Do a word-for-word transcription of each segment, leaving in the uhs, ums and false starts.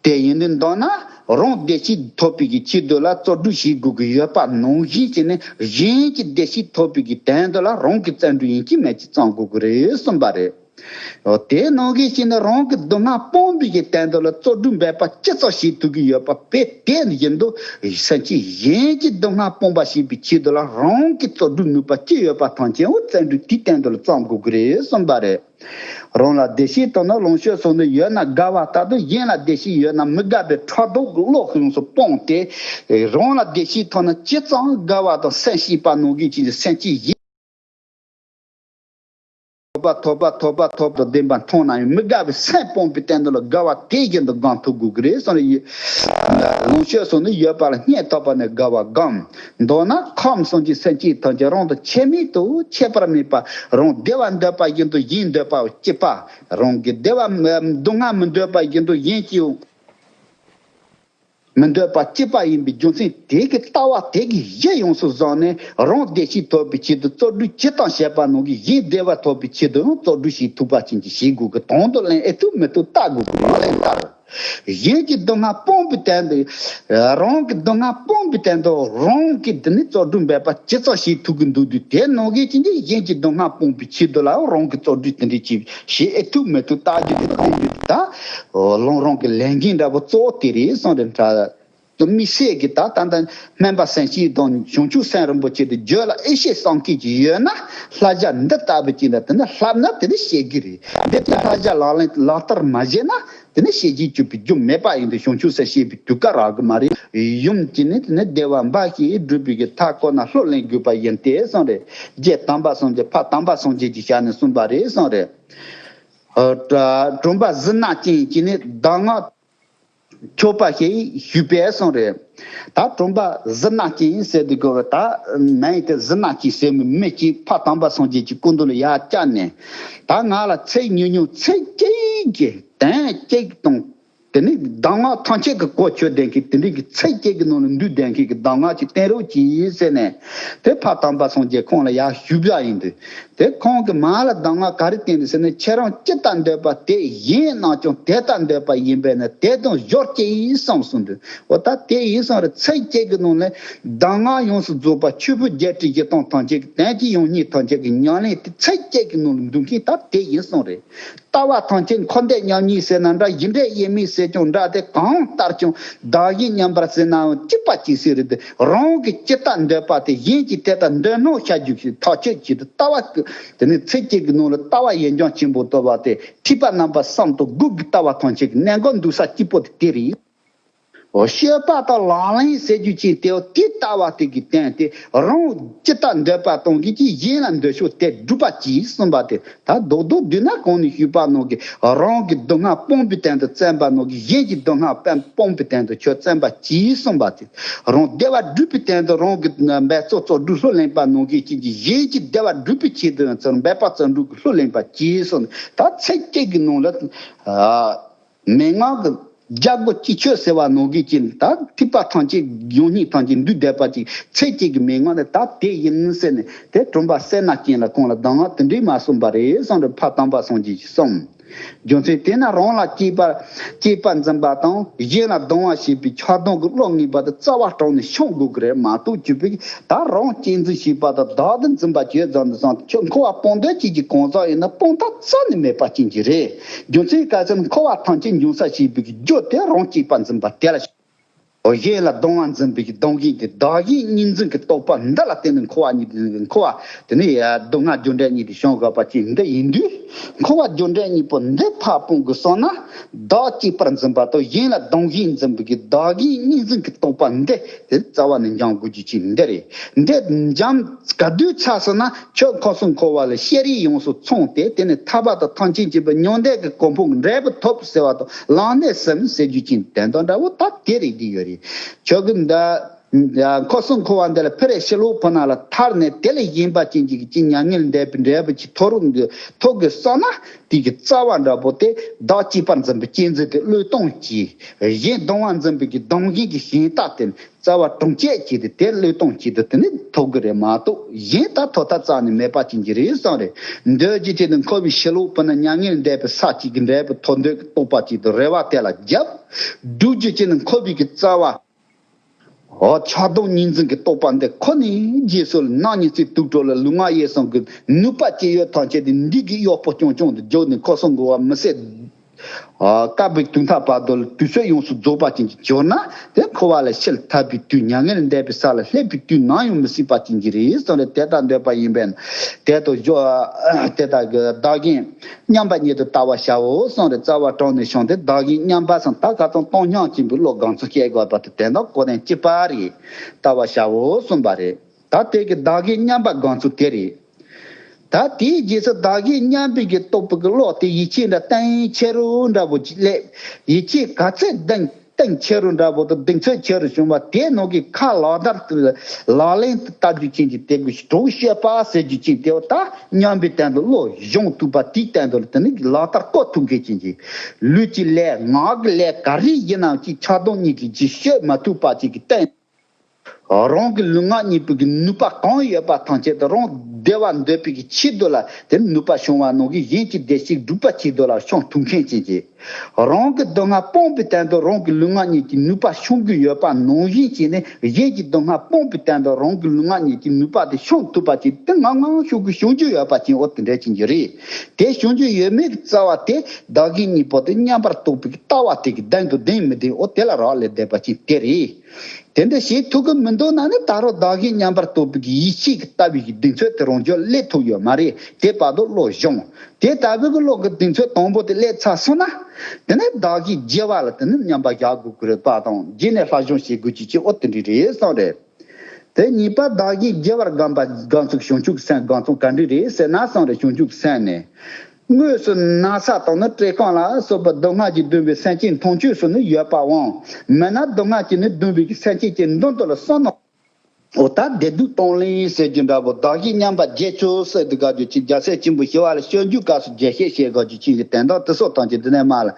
དེ་ཡིན་དུས་མདོར་ན་རང་བདེ་སྐྱིད་ཐོབ་པའི་གི་ཆེད་དུ་ལ་བརྩོན་འགྲུས་བྱེད་དགོས་ཀྱི་ཡོད་པ་ནང་བཞིན་བྱས་ནས་གཞན་གྱི་བདེ་སྐྱིད་ཐོབ་པའི་གི་དོན་དུ་ལ་རང་གི་བརྩོན་འགྲུས་ཡིན་གཅིག་མིན་གཅིག་བརྩོན་དགོས་ཀྱི་རེད་གསུངས་པ་རེད། དེ་ནང་བཞིན་བྱས་ནས་རང་གི་སྡུག་བསྔལ་སྤོང་བའི་གི་དོན་དུ་ལ་བརྩོན་འགྲུས་འབད་པ་ཅི་ཙམ་བྱེད་ཐུབ་ཀྱི་ཡོད་པ་དཔེ་དེ་བཞིན་དུ་སེམས་ཅན་གཞན་གྱི་སྡུག་བསྔལ་སྤོང་བ་བྱེད་པའི་ཆེད་དུ་ལ་རང་གི་བརྩོན་འགྲུས་ནུས་པ་ཅི་ཡོད་པ་ཐམས་ཅད་འོ་བརྩོན་འགྲུས་དེའི་དོན་དུ་ལ་བརྩོན་དགོས་ཀྱི་རེད་གསུངས་པ་རེད། རང་ལ་བདེ་སྐྱིད་དང་ནི་ལོངས་སྤྱོད་སོགས་ནི་ཡོད་ན་དགའ་བ་ལྟར་དུ་གཞན་ལ་བདེ་སྐྱིད་ཡོད་ན་མི་དགའ་བའི་ཕྲག་དོག་གི་བློ་ཡོངས་སུ་སྤངས་ཏེ། རང་ལ་བདེ་སྐྱིད་ཐོབ་ན་ཅི་ཙམ་དགའ་བ་དང་སེམས་སྐྱིད་པ་ནང་བཞིན་གྱི་སེམས་ཅན་ཡིན། ཐོབ་པ་ཐོབ་པ་ཐོབ་པ་ཐོབ་ཏུ་ལྡན་པ་མཐོང་ན་ཡང་མི་དགའ་བའི་སེམས་སྤོང་བའི་སྟེང་དུ་ལ་དགའ་བ་དེ་བཞིན་དུ་སྒོམ་ཐུབ་དགོས་ཀྱི་རེད་གསུངས་རེད། ལོངས་སྤྱོད་སོགས་ནི་ཡོད་པ་ལ་སྙད་ཐོབ་པ་ནི་དགའ་བ་སྒོམ། མདོར་ན་ཁམས་གསུམ་གྱི་སེམས་ཅན་ཐམས་ཅད་རང་དང་ཁྱད་མེད་དུ་ཁྱད་པར་མེད་པ་རང་བདེ་བ་འདོད་པ་བཞིན་དུ་གཞན་འདོད་པ་སྐྱིད་པ། རང་གི་བདེ་བ་སྡུག་བསྔལ་མི་འདོད་པ་བཞིན་དུ་གཞན་གྱི་མི་འདོད་པ་སྐྱིད་པ་ཡིན་པའི་རྒྱུ་མཚན་དེ་གི་ལྟ་བ་དེ་གི་གཞི་ཡོངས་སུ་བཟུང་ནས་རང་བདེ་སྐྱིད་ཐོབ་པའི་ཆེད་དུ་བརྩོན་འགྲུས་ཇི་ལྟར་བྱེད་པ་ནང་གི་གཞན་བདེ་བ་ཐོབ་པའི་ཆེད་དུ་ཡང་བརྩོན་འགྲུས་ཤིག་ཐུབ་པ་ཅན་གྱི་བྱེད་དགོས་ཀྱི་དོན་དུ་ལེན་ཨེ་ཐུབ་མི་ཐུབ་ལྟ་དགོས་ཀྱི་མ་ལེན་ལྟར། གཞན་གྱི་སྡུག་བསྔལ་སྤོང་བའི་དོན་དུ། རང་གི་སྡུག་བསྔལ་སྤོང་བའི་དོན་དུ་རང་གིས་དེ་ནི་བརྩོན་འགྲུས་འབད་པ་ཅི་ཙམ་བྱེད་ཐུབ་ཀྱི་འདུག་དུས་དེ་ནང་གི་ཅི་འདི་གཞན་གྱི་སྡུག་བསྔལ་སྤོང་བའི་ཆེད་དུ་ལའང་རང་གི་བརྩོན་འགྲུས་དེ་འདྲ་ཅིག་བྱེད་ཨེ་ཐུབ་མི་ཐུབ་ལྟ་རྒྱུ་དེ་དེ་འདྲ་ད། ལོང་རང་གི་ལས་འགན་འདྲ་པོ་གཙོ་བོ་དེ་རེད་གསུངས་རེད་འདྲ། དམིགས་བསལ་གྱི་ད་ལྟ་འདི་སྨན་པ་སེམས་བསྐྱེད་དང་བྱང་ཆུབ་སེམས་རིན་པོ་ཆེ་དེ་རྒྱུད་ལ་ཨེ་ཤེས་བསམ་མཁན་ཅིག་ཡོད་ན་བསླབ་བྱ་འདི་ལྟ་བུ་ཅིག་ལ་དེ་ནི་བསླབ་ན་དེ་ནི་ཤེས་ཀྱི་རེད། འདི་ལྟར་བསླབ་བྱ་ལག་ལེན་ལག་བསྟར་མ་བྱས་ན་དེ་ནི་ཤེས་བྱེད་གཅིག་པུའི་རྒྱུ་མེད་པ་ཡིན་དུས་བྱང་ཆུབ་སེམས་བསྐྱེད་པའི་དུས་སྐབས་རག་གི་མ་རེད། ཡུམ་གྱིས་ནི་དེ་ནི་བདེ་བ་འབའ་ཞིག་སྒྲུབ་པའི་གི་མཐའ་ཁོ་ན་ལྷུར་ལེན་དགོས་པ་ཡིན་ཏེ་གསུངས་རེད། རྗེ་དམ་པ་སངས་རྒྱས་ཕ་དམ་པ་སངས་རྒྱས་ཀྱི་ཞལ་ནས་གསུངས་པ་རེད་གསུངས་རེད། ཨ་དྲ་དྲོན་པ་གཟི་ནག་ཅན་གྱིས་ནི་གདམས་ངག་མཆོད་པ་ཞེས་ཞུས་པས་གསུངས་རེད། ད་དྲོན་པ་གཟི་ནག་ཅན་ཟེར་དུས་གོ་ད་མིང་དེ་གཟི་ནག་ཅན་ཟེར་མི་མི་གཅིག་ཕ་དམ་པ་སངས་རྒྱས་ཀྱི་སྐུ་མདུན་ལ་ཡར་བཅར་ནས། ད་ང་ལ་ཚེ་ཉུང་ཉུང་ཚེ་གཅིག་གི་དོན་གཅིག་དང་། དེ་ནི་གདམས་ངག་ཐམས་ཅད་ཀྱི་གོ་ཆོད་ལྡན་མཁན་དེ་འདྲའི་གི་ཚེ་གཅིག་གི་ནང་ལ་འདུས་ལྡན་མཁན་གྱི་གདམས་ངག་ཅིག་བསྟན་རོགས་གྱིས་ཟེར་ནས། དེ་ཕ་དམ་པ་སངས་རྒྱས་ཁོང་ལ་ཡར་ཞུས་པ་ཡིན་དུས། དེ་ཁོང་གིས་མ་ལ་གདམས་ངག་ག་རེ་བསྟན་ནས་ཟེར་ན། ཁྱེད་རང་ཅི་ལྟར་འདོད་པ་དེ་ཡིན་ན་ཀྱང་དེ་ལྟར་འདོད་པ་ཡིན་པས་ན་དེ་དང་སྦྱོར་གྱིས་གསུངས་གསུངས་འདུག་འོ་ད་དེ་ཡིན་གསུངས་རེད། ཚེ་གཅིག་གི་ནང་ལ་གདམས་ངག་ཡོངས་སུ་རྫོགས་པ་ཆོས་ཕུང་བརྒྱད་ཁྲི་བཞི་སྟོང་ཐམས་ཅད་ཀྱི་དོན་གྱི་ཡང་སྙིང་ཐམས་ཅད་ཀྱི་ཉམས་ལེན་དེ་ཚེ་གཅིག་གི་ནང་ལ་འདུ་མཁན་ད་དེ་ཡིན་གསུངས་རེད། ལྟ་བ་ཐམས་ཅད་འཁོར་འདས་མཉམ་ཉིད་ཟེར་ན་འདྲ། གཞི་འབྲས་དབྱེར་མེད་ཟེར་ཀྱང་འདྲ། དེ་གང་ལྟར་ཀྱང་བདག་གཞན་མཉམ་པར་ཟེར་ནའང་གཅིག་པ་གཅིག་སྲིད་རེད་དེ། རང་གི་ཇི་ལྟར་འདོད་པ་དེ་གཞན་གྱིས་དེ་ལྟར་འདོད་སྣང་བྱ་རྒྱུ་ཞིག་ཐག་ཆོད་ཀྱི་ལྟ་བ། དེ་ནི་ཚེ་གཅིག་གི་ནང་ལ་ལྟ་བ་ཡུལ་འབྱུང་ཆེན་པོ་རྟོགས་པ་དེ་ཐེག་པ་རྣམ་པ་གསུམ་དང་དགུ་གི་ལྟ་བ་ཐམས་ཅད་ཀྱི་གནད་འགག་འདུས་ས་གཅིག་པོ་དེ་དེ་རེད། འོ་སྤྱོད་པ་དང་ལག་ལེན་ཟེར་རྒྱུ་ཅིག་དེའོ་དེ་ལྟ་བ་དེ་གི་སྟེང་དེ་རང་ཇི་ལྟར་འདོད་པ་དང་གི་ཅིག་གཞན་ལ་འདོད་ཕྱོགས་དེ་སྒྲུབ་པ་གྱིས་གསུངས་པ་དེ་ད་རྡོག་རྡོག་བསྡུས་ན་གོང་ནས་ཞུས་པ་ནང་གི་རང་གི་སྡུག་བསྔལ་སྤོང་བའི་དོན་དུ་བརྩོན་པ་ནང་གི་གཞན་གྱི་སྡུག་བསྔལ་སྤོང་བའི་དོན་དུ་ཁྱོད་བརྩོན་པ་གྱིས་གསུངས་པ་དེ་རང་བདེ་བ་སྒྲུབ་པའི་དོན་དུ་རང་གི་འབད་རྩོལ་རྩོལ་སྒྲུབ་ལྷུར་ལེན་པ་ནང་གི་ཅིག་གི་གཞན་གྱི་བདེ་བ་སྒྲུབ་པའི་ཆེད་དུ་འབད་པ་རྩོལ་སྒྲུབ་ཀྱི་ལྷུར་ལེན་པ་གྱིས་གསུངས་ད་ཚེ་གཅིག་གི་ནང་ལ་མན་ངག་གི་རྒྱལ་པོ་ཅི་ཁྱོད་ཟེར་བ་ནང་གི་ཅིག་ད་ཐེག་པ་ཐམས་ཅད་ཡོངས་སྙིང་ཐམས་ཅད་འདུས་བསྡད་པ་ཅིག་ཚེ་གཅིག་གི་མན་ངག་ནི་ད་དེ་ཡིན་ཟེར་ནས་དེ་དྲོན་པ་གཟི་ནག་ཅན་ལ་ཁོང་ལ་གདམས་ངག་དེ་འདྲས་མ་གསུངས་པ་རེད་གསུངས་རེད། ཕ་དམ་པ་སངས་རྒྱས་ཀྱིས་གསུངས། རྒྱུ་མཚན་དེས་ན་རང་ལ་གཅེས་པར་གཅེས་པར་འཛིན་པ་དང་གཞན་ལ་སྡང་བ་བྱེད་པའི་ཆགས་སྡང་གི་བློ་ངན་པ་དེ་རྩ་བ་དྲུངས་ནས་བྱང་དགོས་ཀྱི་རེད་མ་གཏོགས་བཅུ་པའི་ད་རང་གཅེས་འཛིན་བྱེད་པ་དང་བདག་ཏུ་འཛིན་པ་བྱེད་ཙམ་དུ་སོང་ཁྱོད་འཁོར་བ་སྤོང་འདོད་ཅིག་གི་གང་ཟག་ཡིན་ན་སྤོང་ཐབས་རྩ་ནས་མེད་པ་ཅན་གྱི་རེད། རྒྱུ་མཚན་ག་ཚོད་འཁོར་བ་ཐམས་ཅད་འབྱུང་ས་བྱེད་པའི་རྒྱུ་དེ་རང་གཅེས་པར་འཛིན་པ་དེ་ལ། གཞན་ལ་སྡང་བ་འཛིན་པའི་སྡང་གཞན་དེ་བདག་གཞན་གཉིས་འཛིན་གྱི་རྟོག་པ་འདི་ལ་བརྟེན་ནས་འཁོར་བ་གཉིས་འཁོར་བ་དེ་ནི་སྡུག་བསྔལ་རྒྱུ་འབྲས་གཉིས་དེ་བྱུང་དགོས་པ་ཅིག་འདི་ཡིན་དུས། འཁོར་བ་རྒྱུ་འབྲས་གཉིས་པོ་འདི་ཕར་སྤོང་དགོས་སོང་ན། བདག་གཅེས་པར་འཛིན་པ་དང་གཞན་ལ་སྡང་གཞན་འཛིན་པའི་བདག་གཞན་གཉིས་འཛིན་གྱི་རྟོག་པ་འདི་དེ་རྩ་བ་ནས་འཇོམས་དགོས་རྒྱུ་ཅིག་འདི་རེད། འདི་འཇོམས་ག་དུས་ཚར་སོང་ན་ཁྱོད་འཁོར་གསུམ་འཁོར་བ་ལ་ཤེས་རིག་ཡོངས་སུ་ཚང་སྟེ་དེ་ནི་ཐར་པ་དང་ཐམས་ཅད་མཁྱེན་པའི་མྱང་འདས་ཀྱི་གོ་འཕང་འབྲས་བུ་ཐོབ་ཟེར་བ་དང་ལམ་སྣེ་གསུམ་ཟེར་རྒྱུ་ཅིག་དོན་དག་འདྲ་བོ་ད་དེ་རེད་འདི་ཡོད་རེད། ཁྱོད་ཀྱི་འདི། ཡ། འཁོར་གསུམ་འཁོར་བ་འདི་ལ་ཕི་རེ་ཕྱི་ལོགས་ཕུ་ན་ལ་ཐར་ནས་དེ་ལས་གཞན་པ་ཅན་གྱི་ཅི་མྱ་ངན་འདས་པའི་འབྲས་བུ་ཅི་ཐོབ་རུང་གི་ཐོབ་དགོས་བསམ་ན། དེ་གི་རྩ་བ་འདྲ་པོ་དེ་བདག་གཅེས་པར་འཛིན་པའི་གཅེས་འཛིན་དེ་བློས་གཏོང་གྱིས། གཞན་སྡང་བར་འཛིན་པའི་གི་སྡང་ཞེན་གྱི་ཞེན་ལྟ་དེ་རྩ་བ་དྲུང་བཅད་ཀྱིས་དེ་དེ་བློས་གཏོང་གྱིས་དེ་དེ་ནི་ཐོབ་གི་རེད་མ་གཏོགས། གཞན་ད་ཐོབ་ཐབས་རྩ་ནས་མེད་པ་ཅན་གྱི་རེད་བསམ་རེད། འདོད་རྒྱུ་ཅན་ནི་འཁོར་བའི་ཕྱི་ལོགས་ཕུ་ན་མྱ་ངན་འདས་པའི་ས་གཅིག་གི་འབྲས་བུ་ཐོབ་འདོད་ཀྱི་རྟོག་པ་གཅིག་ཏུ་རེ་བ་དེ་ལ་རྒྱབ། སྒྲུབ་རྒྱུ་ཅན་ནི་འཁོར་བའི་གི་རྩ་བ། འོ། ཆགས་སྡང་གཉིས་འཛིན་གྱི་རྟོག་པ་འདི་ཁོ་ནས་རྗེས་སུ་ནང་ཉིད་ཚེ་དུག་གྲོགས་ལ་ལུས་ངག་ཡིད་གསུམ་གྱི་ནུས་པ་ཅི་ཡོད་ཐམས་ཅད་དེ་འདི་གི་གཡོག་པོ་རྐྱང་རྐྱང་དུ་འཇོག་ནས་འཁོར་གསུམ་འཁོར་བ་མི་བཟད། ཨ། བསྐལ་པའི་དུས་མཐའ་བར་དོ་ལ་དུས་ཚོད་ཡོངས་སུ་རྫོགས་པ་ཅན་གྱི་གྱུར་ན། དེ་འཁོར་བ་ལས་ཕྱིར་ཐར་པའི་དུས། མྱ་ངན་ལས་འདས་པའི་ས་ལ་སླེབས་པའི་དུས་ནམ་ཡང་མི་སྲིད་པ་ཅན་གྱི་རེད་གསུངས་རེད། དེ་ལྟར་འདོད་པ་ཡིན་པས་ན། དེ་དུ་འཇོག་དེ་དག་གི་བདག་གཞན་མཉམ་པ་ཉིད་དུ་ལྟ་བར་བྱའོ་གསུངས་རེད། རྩ་བ་དྲུང་ནས་བྱུང་སྟེ་བདག་གཞན་མཉམ་པ་སམ་ད་ག་ཙམ་སྟོང་སྙོམས་ཅན་པའི་བློ་གང་ཚོད་སྐྱེ་དགོས་པ་དེ་དེ་དག་གོ་དོན་གཅིག་པ་རེད། ལྟ་བར་བྱའོ་གསུངས་པ་རེད། ད་དེ་གི་བདག་གཞན་མཉམ་པ་གང་ཚོད་དེ་རེད། ད་དེའི་རྗེས་སུ་བདག་གཞན་མཉམ་པའི་གི་རྟོགས་པའི་གི་བློ་དེ་ཡིད་ཆེས་འདྲ་གཏིང་ཆེ་རུ་འདྲ་པོ་ཅིག་སླེབས། ཡིད་ཆེས་ག་ཚད་གཏིང་གཏིང་ཆེ་རུ་འདྲ་པོ་དང་གདེང་ཚོད་ཆེ་རུ་བྱུང་བ་དེ་ནང་གི་ཁ་ལག་བརྡར་དུ་ལག་ལེན་དུ་བསྟར་རྒྱུ་ཅན་གྱི་དེ་གི་གྲོགས་བཤད་པ་ཟེར་རྒྱུ་ཅན་དེ། འོ། ད་མཉམ་པའི་སྟེང་དུ་བློ་སྦྱོང་ཐུབ་པ་དེའི་སྟེང་དུ་དེ་ནི་ལག་བསྟར་བཀོད་ཐུབ་མཁན་ཅན་གྱི་ལུས་ཀྱི་ལས་ངག་གི་ལས་ག་རེ་ཡིན་ནའང་ཅིག་ཆགས་སྡང་གཉིས་ཀྱི་ཅིག་བཤད་མ་ཐུབ་པ་ཅིག་གི་སྟེང་རང་གི་ལུས་ངག་གཉིས་པོ་གི་ནུས་པ་གང་ཡོད་པ་ཐམས་ཅད་དུ་རང་བདེ་བ་འདོད་པའི་གི་ཆེད་དུ་ལ་དེ་ནུས་པ་བྱུང་བ་ནང་གི་གཞན་གྱི་བདེ་སྐྱིད་སྒྲུབ་པ་ཆེད་དུ་ལ་བྱུང་ཐུབ་མཁན་ཅན་གྱི། རང་གི་སྡུག་བསྔལ་སྤོང་བའི་དོན་དུ་རང་གི་ལུས་ངག་གཉིས་ཀྱི་ནུས་པ་བྱུང་གི་ཡོད་པ་ནང་བཞིན་བྱས་ནས། གཞན་གྱི་སྡུག་བསྔལ་སྤོང་བའི་དོན་དུ་རང་གི་ལུས་ངག་གཉིས་ཀྱི་ནུས་པ་དེ་བྱུང་ཐུབ་པ་ཅིག་དེ་ངང་ངང་བྱུང་གི་བྱུང་རྒྱུ་ཡོད་པ་ཅན། འོ། དེ་འདྲ་ཅན་གྱི་རེད། དེ་བྱུང་རྒྱུ་ཡོད་མེད་ཀྱི་རྩ་བ་དེ་བདག་གཞན་གཉིས་པོ་དེ་མཉམ་པར་རྟོགས་པའི་ལྟ་བ་དེ་གི་གདེང་དུ་ལྡན་མི་ལྡན། འོ། དེ་ལ་རག་ལས་བསྡད་པ་ཅན་དེ་རེད། དེ་འདྲ་བྱེད་ཐུབ་ཀྱི་མི་འདུག་ན་ནི་ད་རུང་བདག་གཞན་མཉམ་པར་རྟོགས་པའི་གི་ཡིད་ཆེས་ཀྱི་ལྟ་བའི་གི་གདེང་ཚོད་དེ་རང་རྒྱུད་སླེབས་ཐུབ་ཡོད་མ་རེད། དེ་བར་དུ་བློ་སྦྱོང་། དེ་ལྟ་བུའི་གི་བློ་གི་གདེང་ཚོད་དང་པོ་དེ་སླེབས་ཚར་སོང་ན། དེ་ནས་བདག་གཞན་བརྗེ་བ་ལ་དེ་ནས་མཉམ་པར་བཞག་དགོས་ཀྱི་རེད་པ་དང་། རྗེས་ནས་སླར་སྦྱོང་བྱེད་དགོས་ཀྱི་ཅི། འོ། དེ་འདྲ་རེད་བསམ་རེད། དེ་གཉིས་པ་བདག་གཞན་བརྗེ་བར་དགོངས་པ་དགོངས་ཚུལ་བྱང་ཆུབ་སེམས་དགོངས་ཚུལ་ག་འདྲ་རེད་ཟེར་ན་བསམ་རེད། བྱང་ཆུབ་སེམས་ནི། དངོས་སུ་ན་ཚ་དང་ནི་བཀྲེས་སྐོམ་ལ་སོགས་པ་སྡུག་བསྔལ་གྱིས་བསྡུས་པའི་སེམས་ཅན་མཐོང་ཆོས་སུ་ནི་ཡོད་པའམ། མིན་ན་སྡུག་བསྔལ་གྱིས་ནི་བསྡུས་པའི་སེམས་ཅན་གྱི་མདུན་དུ་ལ་སོང་ནོ། འོ། ད་བདེ་སྡུག་གཏོང་ལེན་ཟེར་རྒྱུ་འདྲ་པོ། བདག་གཞན་མཉམ་པར་བརྗེ་ཆོག་ཟེར་དུས་སྐབས་ཀྱི་ཅིག་རྒྱལ་སྲས་ཆེན་པོ་ཞི་བ་ལྷས་སྤྱོད་འཇུག་སྐབས་སུ་རྒྱས་བཤད་བྱེད་དགོས་རྒྱུ་ཅན་གྱི་དོན་དག་དེ་སོགས་ཐམས་ཅད་འདི་ནས་མར་ལ་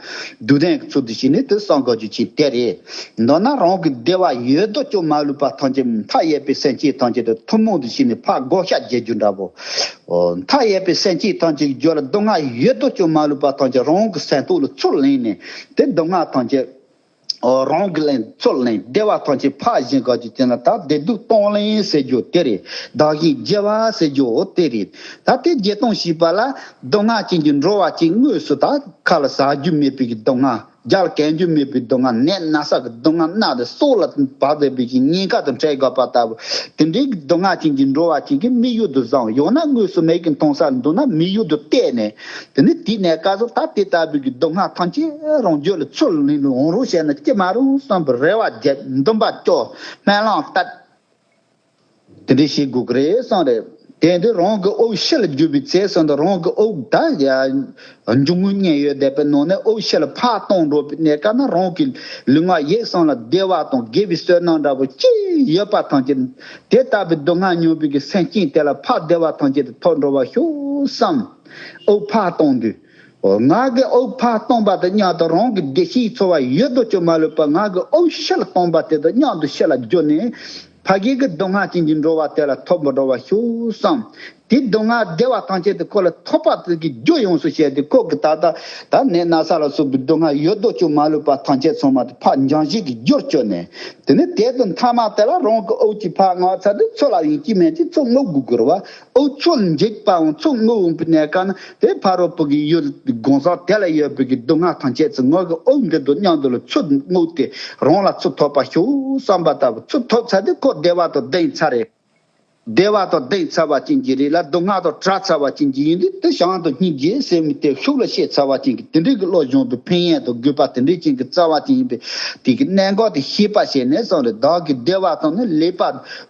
བསྡུས་དོན་གྱི་ཚུལ་དུ་བྱས་ནས་དེ་གསུང་དགོས་རྒྱུ་ཅན་དེ་རེད། མདོར་ན་རང་གི་བདེ་བ་ཡོད་དོ་ཅོག་མ་ལུས་པ་ཐམས་ཅད་མཐའ་ཡས་པའི་སེམས་ཅན་ཐམས་ཅད་དུ་ཐུན་མོང་དུ་བྱས་ནས་ཕར་བགོ་བཤའ་རྒྱག་རྒྱུ་འདྲ་པོ། འོ། མཐའ་ཡས་པའི་སེམས་ཅན་ཐམས་ཅད་ཀྱི་རྒྱུད་ལ་སྡུག་བསྔལ་ཡོད་དོ་ཅོག་མ་ལུས་པ་ཐམས་ཅད་རང་གི་སེམས་ཐོག་ལ་ཚུར་ལེན་ནས། དེ་སྡུག་བསྔལ་ཐམས་ཅད། འོ། རང་གི་ལེན་ཚུར་ལེན། བདེ་བ་ཐམས་ཅད་ཕར་བཞེངས་དགོས་རྒྱུ་དེ་ནི་ད་བདེ་སྡུག་གཏོང་ལེན་ཟེར་རྒྱུ་དེ་རེད། བདག་གཞན་བརྗེ་བ་ཟེར་རྒྱུ་འོ་དེ་རེད། ད་དེ་བརྗེ་གཏོང་བྱེད་པ་ལ་སྡུག་བསྔལ་ཅན་གྱི་འགྲོ་བ་ཅིག་དངོས་སུ་ད་ཁ་ལ་ཟ་རྒྱུ་མེད་པའི་གི་སྡུག་བསྔལ། རྒྱལ་གན་རྒྱུ་མེད་པའི་སྡུག་བསྔལ། ནད་ན་ཚ་གི་སྡུག་བསྔལ། མནར་ཏེ་སྲོག་ལ་བབས་བསྡད་པའི་གི་ཉེན་ཁ་དང་བྲལ་དགོས་པ་ལྟ་བུ། དེ་འདྲའི་གི་སྡུག་བསྔལ་ཅན་གྱི་འགྲོ་བ་ཅིག་གི་དམིགས་ཡུལ་དུ་བཟུང་། ཡང་ན་དངོས་སུ་མེད་ཀྱི་མཐོང་ས་འདུག་ན་དམིགས་ཡུལ་དུ་གཏད་ནས། དེ་ནི་དེའི་གནས་སྐབས་སུ་ད་དེ་ལྟ་བུའི་གི་སྡུག་བསྔལ་ཐམས་ཅད་རང་རྒྱུད་ལ་ཚུར་ལེན་རུང་རུང་བྱས་ན་ཅི་མ་རུང་བསམ་པའི་རེ་བ་བརྒྱབ། འདུན་པ་སྐྱོ། སྨོན་ལམ་གཏད། དེ་འདྲ་བྱེད་དགོས་ཀྱི་རེད་བསམ་རེད། དེ་འདི་རང་གི་དབུགས་ཕྱི་ལ་རྒྱུག་པའི་ཚེ་སོང་དུ་རང་གི་དབུགས་ད་ཡ་འབྱུང་རྔུབ་ཉལ་ཡོད་བསྡད་པའི་ནང་ནས་དབུགས་ཕྱི་ལ་ཕར་གཏོང་འགྲོ་བའི་གནས་སྐབས་ན་རང་གི་ལུས་ངག་ཡིད་གསུམ་ལ་བདེ་བ་དང་དགེ་བའི་བསོད་ནམས་འདྲ་པོ་ཅི་ཡོད་པ་ཐམས་ཅད། དེ་ལྟ་བུའི་སྡུག་བསྔལ་མྱོང་བའི་གི་སེམས་ཅན་དེ་ལ་ཕར་བདེ་བ་ཐམས་ཅད་དུ་ཐོབ་འགྲོ་བ་ཤོག་བསམ། དབུགས་ཕར་གཏོང་དུས། ང་གི་དབུགས་ཕར་གཏོང་པ་དང་མཉམ་དུ་རང་གི་བདེ་སྐྱིད་འཚོ་བ་ཡོད་དོ་ཅོག་མ་ལུས་པ་ང་གི་དབུགས་ཕྱི་ལ་གཏོང་པ་དེ་དང་མཉམ་དུ་ཕྱི་ལ་བསྒྱུར་ནས། ཕ་གི་གི་སྡུག་བསྔལ་ཅན་གྱི་འགྲོ་བ་དེ་ལ་ཐོབ་མི་འགྲོ་བ་ཤོག་བསམ། དེ་སྡུག་བསྔལ་བདེ་བ་ཐམས་ཅད་དེ་ཁོ་ལ་ཐོབ་པ་དེ་གི་རྒྱུ་ཡོངས་སུ་བཤད་དེ། ཁོ་གི་ད་ལྟ་ད་ནད་ན་ཚ་ལ་སོགས་པའི་སྡུག་བསྔལ་ཡོད་དོ་ཅོག་མ་ལུས་པ་ཐམས་ཅད་ཚང་མ་དེ་ཕར་འབྱང་བཞི་གི་རྒྱུར་བཅོས་ནས། དེ་ནས་དེ་དང་མཐའ་མ་དེ་ལ་རང་གི་དབུགས་ཀྱི་ཕར་མངགས་ཚར་དུས་ཚུར་ལ་ཡིན་གཅིག་མིན་གཅིག་ཚུར་རྔུབ་དགོས་ཀྱི་རེད་བ། དབུགས་ཚུར་འཇུག་པའམ་ཚུར་རྔུབ་འོང་པའི་གནས་སྐབས་ན་དེ་ཕ་རོལ་པོ་གི་ཡུལ་གང་ཟག་དེ་ལ་ཡོད་པའི་གི་སྡུག་བསྔལ་ཐམས་ཅད་ཚུར་ང་གི་དབུགས་འདི་དང་མཉམ་དུ་ལ་ཚུར་རྔུབ་སྟེ་རང་ལ་ཚུར་ཐོབ་པ་ཤོག་བསམ་པ་ལྟ་བུ། ཚུར་ཐོབ་ཚར་དུས་ཁོ་བདེ་བ་དང་ལྡན་ཚར་རེད། བདེ་བ་དང་ལྡན་ཚར་བ་ཅན་གྱི་རིགས་ལ་སྡུག་བསྔལ་དང་བྲལ་ཚར་བ་ཅན་གྱི་ཡིན་དུས་དེ་བྱང་དུ་སྙིང་རྗེ་ཟེར་མི་དེ་ཤུགས་ལ་བཤད་ཚར་བ་ཅན་གྱི་དེ་འདྲའི་གི་བློ་སྦྱོང་བའི་ཕན་ཡོན་དང་དགོས་པ་དེ་འདྲའི་ཅན་གྱི་རྩ་བ་ཅན་ཡིན་པས། དེ་གི་གནད་འགག་དེ་ཤེས་པ་བྱས་ནས་སོང་རེད། བདག་གི་བདེ་བ་དང་ནི་ལེགས་པ་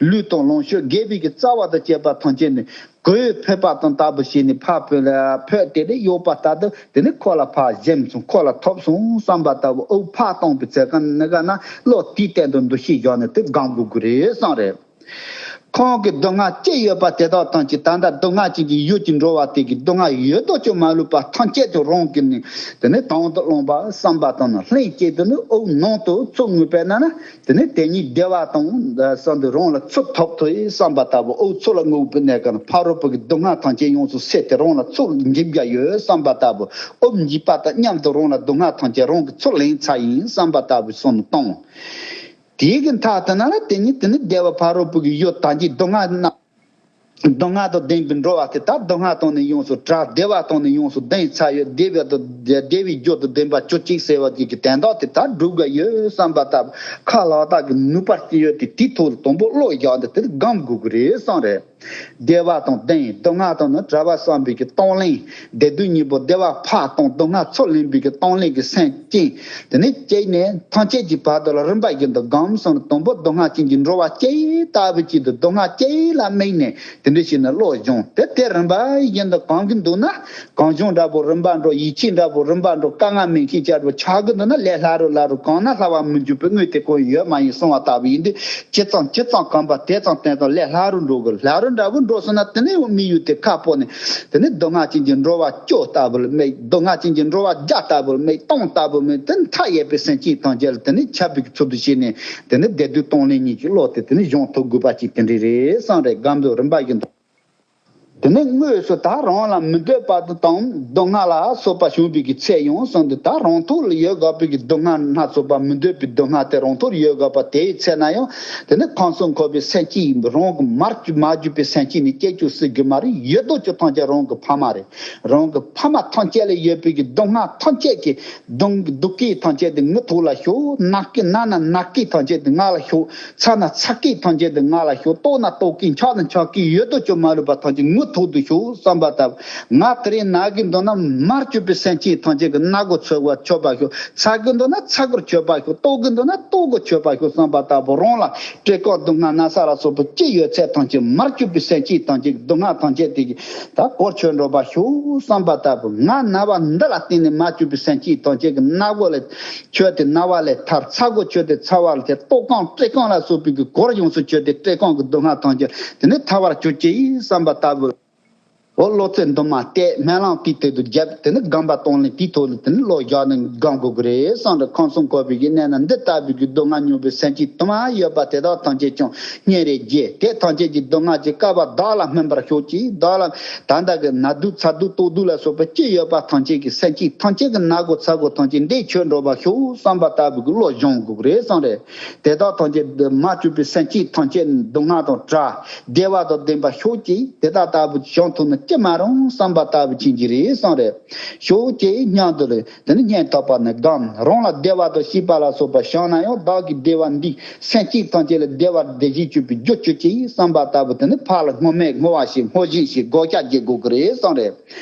ལུས་དང་ལོངས་སྤྱོད་དགེ་བའི་གི་རྩ་བ་དང་བཅས་པ་ཐམས་ཅད་ནི། གོས་ཕོད་པ་དང་ལྟ་བུ་བྱས་ནས་ཕར་ཕོད་ལ་ཕོད་དེ་ནས་གཡོགས་པ་ལྟར་དུ་དེ་ནས་ཁོ་ལ་ཕར་བཞེངས་སོང་། ཁོ་ལ་ཐོབ་སོང་བསམ་པ་ལྟ་བུ་དབུགས་ཕར་གཏོང་བའི་ཚེ་གང་ནི་ག་ན་བློ་དེའི་སྟེང་དུ་འདུ་ཤེས་བཞག་ནས་དེ་སྒོམ་དགོས་ཀྱི་རེད་བསམ་རེད། ཁོང་གི་སྡུག་བསྔལ་ཅི་ཡོད་པ་དེ་དག་ཐམས་ཅད་ད་ལྟ་སྡུག་བསྔལ་ཅན་གྱི་ཡུལ་གྱི་འགྲོ་བ་དེ་གི་སྡུག་བསྔལ་ཡོད་དོ་ཅོག་མ་ལུས་པ་ཐམས་ཅད་དུ་རང་གིས་ནི་དེ་ནས་དང་དུ་བླངས་པ་བསམ་པ་དང་ནི་ལྷན་སྐྱེས་དུ་ནི་དབུགས་ནང་དུ་ཚུར་ངུས་པས་ན་ན། དེ་ནས་དེ་ཉིད་བདེ་བ་དང་བསམ་དུས་རང་ལ་ཚུར་ཐོབ་ཐུབ་བསམ་པ་ལྟ་བུ། དབུགས་ཚུར་ལ་རྔུབ་པའི་གནས་སྐབས་ཕ་རོལ་པོ་གི་སྡུག་བསྔལ་ཐམས་ཅད་ཡོངས་སུ་སེལ་ཏེ་རང་ལ་ཚུར་འཇིབ་རྒྱ་ཡོད་བསམ་པ་ལྟ་བུ། དབུགས་འཇིབ་པ་དང་མཉམ་དུ་རང་ལ་སྡུག་བསྔལ་ཐམས་ཅད་རང་གིས་ཚུར་ལེན་ཚར་ཡིན་བསམ་པ་ལྟ་བུ་སོང་ནས་གཏོང་། དེའི་གི་མཐའ་དེ་ན་ལ་དེ་ཉིད་དེ་ནི་བདེ་བ་ཕ་རོལ་པོ་གི་ཡུལ་དང་གི་སྡུག་བསྔལ་རྣམས། སྡུག་བསྔལ་དང་ལྡན་པའི་འགྲོ་བ་དེ་དག་སྡུག་བསྔལ་དང་ནི་ཡོངས་སུ་བྲལ། བདེ་བ་དང་ནི་ཡོངས་སུ་ལྡན་ཚར་ཡོད། བདེ་བ་དང་བདེ་བའི་རྒྱུ་དང་ལྡན་པ་བཅུ་གཅིག་ཟེར་བ་དེ་གི་དོན་དག་དེ་དག་སྒྲུབ་དགོས་ཡོད་བསམ་པ་ལྟ་བུ་ཁ་ལག་དག་གི་ནུས་པ་སྐྱེ་ཡོད་དེ་དེའི་ཐོག་ལ་དང་པོ་བློ་བཞག་འདི་དེ་སྒོམ་དགོས་ཀྱི་རེད་བསམ་རེད། བདེ་བ་དང་ལྡན། སྡུག་བསྔལ་དང་ནི་བྲལ་བ་བསམ་པའི་གི་གཏོང་ལེན། བདེ་སྡུག་གཉིས་པོ་བདེ་བ་ཕར་གཏོང་སྡུག་བསྔལ་ཚུར་ལེན་པའི་གི་གཏོང་ལེན་གྱི་སེམས་ཅན། དེ་ནས་སྐྱེས་ནས་ཐམས་ཅད་ཀྱི་བར་དུ་ལ་རིམ་པ་བཞིན་དུ་སྒོམ་སོང་ནས་དང་པོ་སྡུག་བསྔལ་ཅན་གྱི་འགྲོ་བ་སྐྱེ་ཡི་ལྟ་བུ་ཅིག་ཏུ་སྡུག་བསྔལ་སྐྱེ་ཡི་ལ་དམིགས་ནས་དེ་འདྲ་བྱས་ནས་བློ་སྦྱོང་དེ་དེ་རིམ་པ་བཞིན་དུ་གང་གི་འདུག་ན། གང་བྱུང་འདྲ་པོ་རིམ་པ་འགྲོ། ཡིད་ཆེས་འདྲ་པོ་རིམ་པ་འགྲོ། དཀའ་ངལ་མིན་ཤེས་བྱ་འགྲོ། ཆགས་ཀྱི་འདུག་ན་ལས་སླ་རུ་སླ་རུ་གང་ན་སླ་བ་མི་འཇུག་པའི་དངོས་དེ་ཀུན་ཡོད་མ་ཡིན་གསུང་བ་ལྟ་བུ་ཡིན་དུས་ཇི་ཙམ་ཇི་ཙམ་གོམས་པ་དེ་ཙམ་དེ་ཙམ་ལས་སླ་རུ་འགྲོ་དགོས། སླ་རུ་འདྲ་པོ་འགྲོ་སོང་ན་དེ་ནས་དམིགས་ཡུལ་དེ་ཁ་སྤོ་ནས་དེ་ནས་སྡུག་བསྔལ་ཅན་གྱི་འགྲོ་བ་སྐྱོ་ལྟ་བུ་ལ་དམིགས། སྡུག་བསྔལ་ཅན་གྱི་འགྲོ་བ་རྒྱ་ལྟ་བུ་ལ་དམིགས། གཏོང་ལྟ་བུ་ལ་དམིགས། དེ་ནས་མཐའ་ཡས་པའི་སེམས་ཅན་ཐམས་ཅད་ལ་དེ་ནས་ཁྱབ་པའི་ཚུལ་དུ་བྱས་ནས་དེ་ནས་བདེ་སྡུག་གཏོང་ལེན་གཉིས་ཀྱི་བློ་དེ་དེ་ནས་སྦྱོང་ཐུབ་དགོས་པ་ཅིག་དེ་འདྲ་རེད་བསམ་རེད། སྒོམ་དུས་རིམ་པ་བཞིན་དུ། དེ་ནས་དངོས་སུ་ད་རང་ལ་མི་འདོད་པ་དང་སྡུག་བསྔལ་ལ་སོགས་པ་བྱུང་བའི་གི་ཚེ་ཡང་གསུངས་ཏེ། ད་རང་ཐོག་ལ་ཡོད་དགོས་པའི་གི་སྡུག་བསྔལ་སྣ་ཚོགས་པ། མི་འདོད་པའི་སྡུག་བསྔལ་དེ་རང་ཐོག་ལ་ཡོད་དགོས་པ་དེའི་ཚེ་ན་ཡང་དེ་ནས་ཁམས་གསུམ་འཁོར་བའི་སེམས་ཅན་ཡིན་པས། རང་གི་མར་མ་གྱུར་པའི་སེམས་ཅན་ནི་སྐྱེ་བཅུག་སྲིད་དགོས་མ་རེད། ཡོད་དོ་ཅོག་ཐམས་ཅད་རང་གི་ཕ་མ་རེད། རང་གི་ཕ་མ་ཐམས་ཅད་ལ་ཡོད་པའི་གི་སྡུག་བསྔལ་ཐམས་ཅད་ཀྱི་སྡུག་སྡུག་སྐད་ཐམས་ཅད་དེ་ངའི་ཐོག་ལ་ཤོག། ན་སྐད་ན་ན་ན་སྐད་ཐམས་ཅད་དེ་ང་ལ་ཤོག། ཚ་ན་ཚ་སྐད་ཐམས་ཅད་དེ་ང་ལ་ཤོག། ལྟོགས་ན་ལྟོགས་སྐད་འཁྱག་ན་འཁྱག་སྐད་ཡོད་དོ་ཅོག་མ་ལུས་པ་ཐམས་ཅད་ངའི་ཐོག་ཏུ་ཤོག་བསམ་པ་ལྟ་བུ། ང་དེ་རིང་ན་གི་འདུག་ན་མར་གྱུར་པའི་སེམས་ཅན་ཐམས་ཅད་ཀྱི་སྣ་སྒོ་ཚུགས་པ་ཆོད་པ་ཤོག། ཚ་གི་འདུག་ན་ཚ་གུར་ཆོད་པ་ཤོག། ལྟོགས་གི་འདུག་ན་ལྟོགས་གུར་ཆོད་པ་ཤོག་བསམ་པ་ལྟ་བུ། རང་ལ་བཀྲེས་སྐོམ་སྡུག་བསྔལ་ན་ཚ་ལ་སོགས་པ་ཅི་ཡོད་ཚད་ཐམས་ཅད་མར་གྱུར་པའི་སེམས་ཅན་ཐམས་ཅད་ཀྱི་སྡུག་བསྔལ་ཐམས་ཅད་དེ་གི་ད་གོ་ཆོད་འགྲོ་བ་ཤོག་བསམ་པ་ལྟ་བུ། ང་ན་བ་འདི་ལ་བརྟེན་ནས་མར་གྱུར་པའི་སེམས་ཅན་ཐམས་ཅད་ཀྱི་སྣ་སྒོ་ལས་ཆོད་དེ་ན་བ་ལས་ཐར། ཚ་སྒོ་ཆོད་དེ་ཚ་བ་ལས་ཐར། ལྟོགས་སྐོམ་བཀྲེས་སྐོམ་ལ་སོགས་པའི་གི་གོར་ཡོངས་སུ་ཆོད་དེ་བཀྲེས་སྐོམ་གྱི་སྡུག་བསྔལ་ཐམས་ཅད་དེ་ནས་ཐར་བར་གྱུར་ཅིག་བསམ་པ་ལྟ་བུ། འོ་བློ་རྩེ་འདུན་མ་གཏད། སྨོན་ལམ་དེའི་དོན་དུ་བརྒྱབ། དེ་ནས་སྒོམ་པ་གཏོང་ལེན་དེའི་ཐོག་ལ་དེ་ནས་བློ་བཞག་ནས་སྒོམ་དགོས་ཀྱི་རེད་བསམ་རེད། ཁམས་གསུམ་འཁོར་བའི་གི་གནས་ན་འདི་ལྟ་བུའི་གི་སྡུག་བསྔལ་མྱོང་བའི་སེམས་ཅན་དུ་མ་ཡོད་པ་དེ་དག་ཐམས་ཅད་ཀྱང་སྙིང་རེ་རྗེ། དེ་ཐམས་ཅད་ཀྱི་སྡུག་བསྔལ་གྱི་བསྐལ་པ་བདག་ལ་སྨིན་པར་ཤོག་ཅིག། བདག་ལ་ད་ལྟ་གི་ན་སྡུག་ཚ་སྡུག་ལྟོགས་སྡུག་ལ་སོགས་པ་ཅི་ཡོད་པ་ཐམས་ཅད་ཀྱི་སེམས་ཅན་ཐམས་ཅད་ཀྱི་སྣ་སྒོ་ཚ་སྒོ་ཐམས་ཅད་འདི་ཆོད་འགྲོ་བར་ཤོག་བསམ་པ་ལྟ་བུ་གི་བློ་སྦྱོང་དགོས་ཀྱི་རེད་བསམ་རེད། དེ་དག་ཐམས་ཅད་མར་གྱུར་པའི་སེམས་ཅན་ཐམས་ཅད་སྡུག་བསྔལ་དང་བྲལ། བདེ་བ་དང་ལྡན་པ་ཤོག་ཅིག། དེ་དག་ལྟ་བུ་བྱུང་ཐུབ་ན་ཅི་མ་རུང་བསམ་པ་ལྟ་བུ་ཅན་གྱི་རེད་བསམ་རེད། ཤོག་ཅིག་སྙམ་དུ་ལས་དེ་ནི་སྙིང་ཐག་པ་ནས་སྒོམ། རང་ལ་བདེ་བ་དང་སྐྱིད་པ་ལ་སོགས་པ་བྱུང་ན་ཡང་བདག་གི་བདེ་བ་འདི་སེམས་ཅན་ཐམས་ཅད་ལ་བདེ་བ་བདེ་བཞིན་གྱུར་པའི་རྒྱུར་གྱུར་ཅིག་བསམ་པ་ལྟ་བུ་དེ་ནི་ཕར་ལ་བསྔོ་སྨོན་བསྔོ་བ་ཞིག་བསྔོ་བཞིན་ཞིག་བགོ་བཤའ་བྱེད་དགོས་ཀྱི་རེད་བསམ་རེད།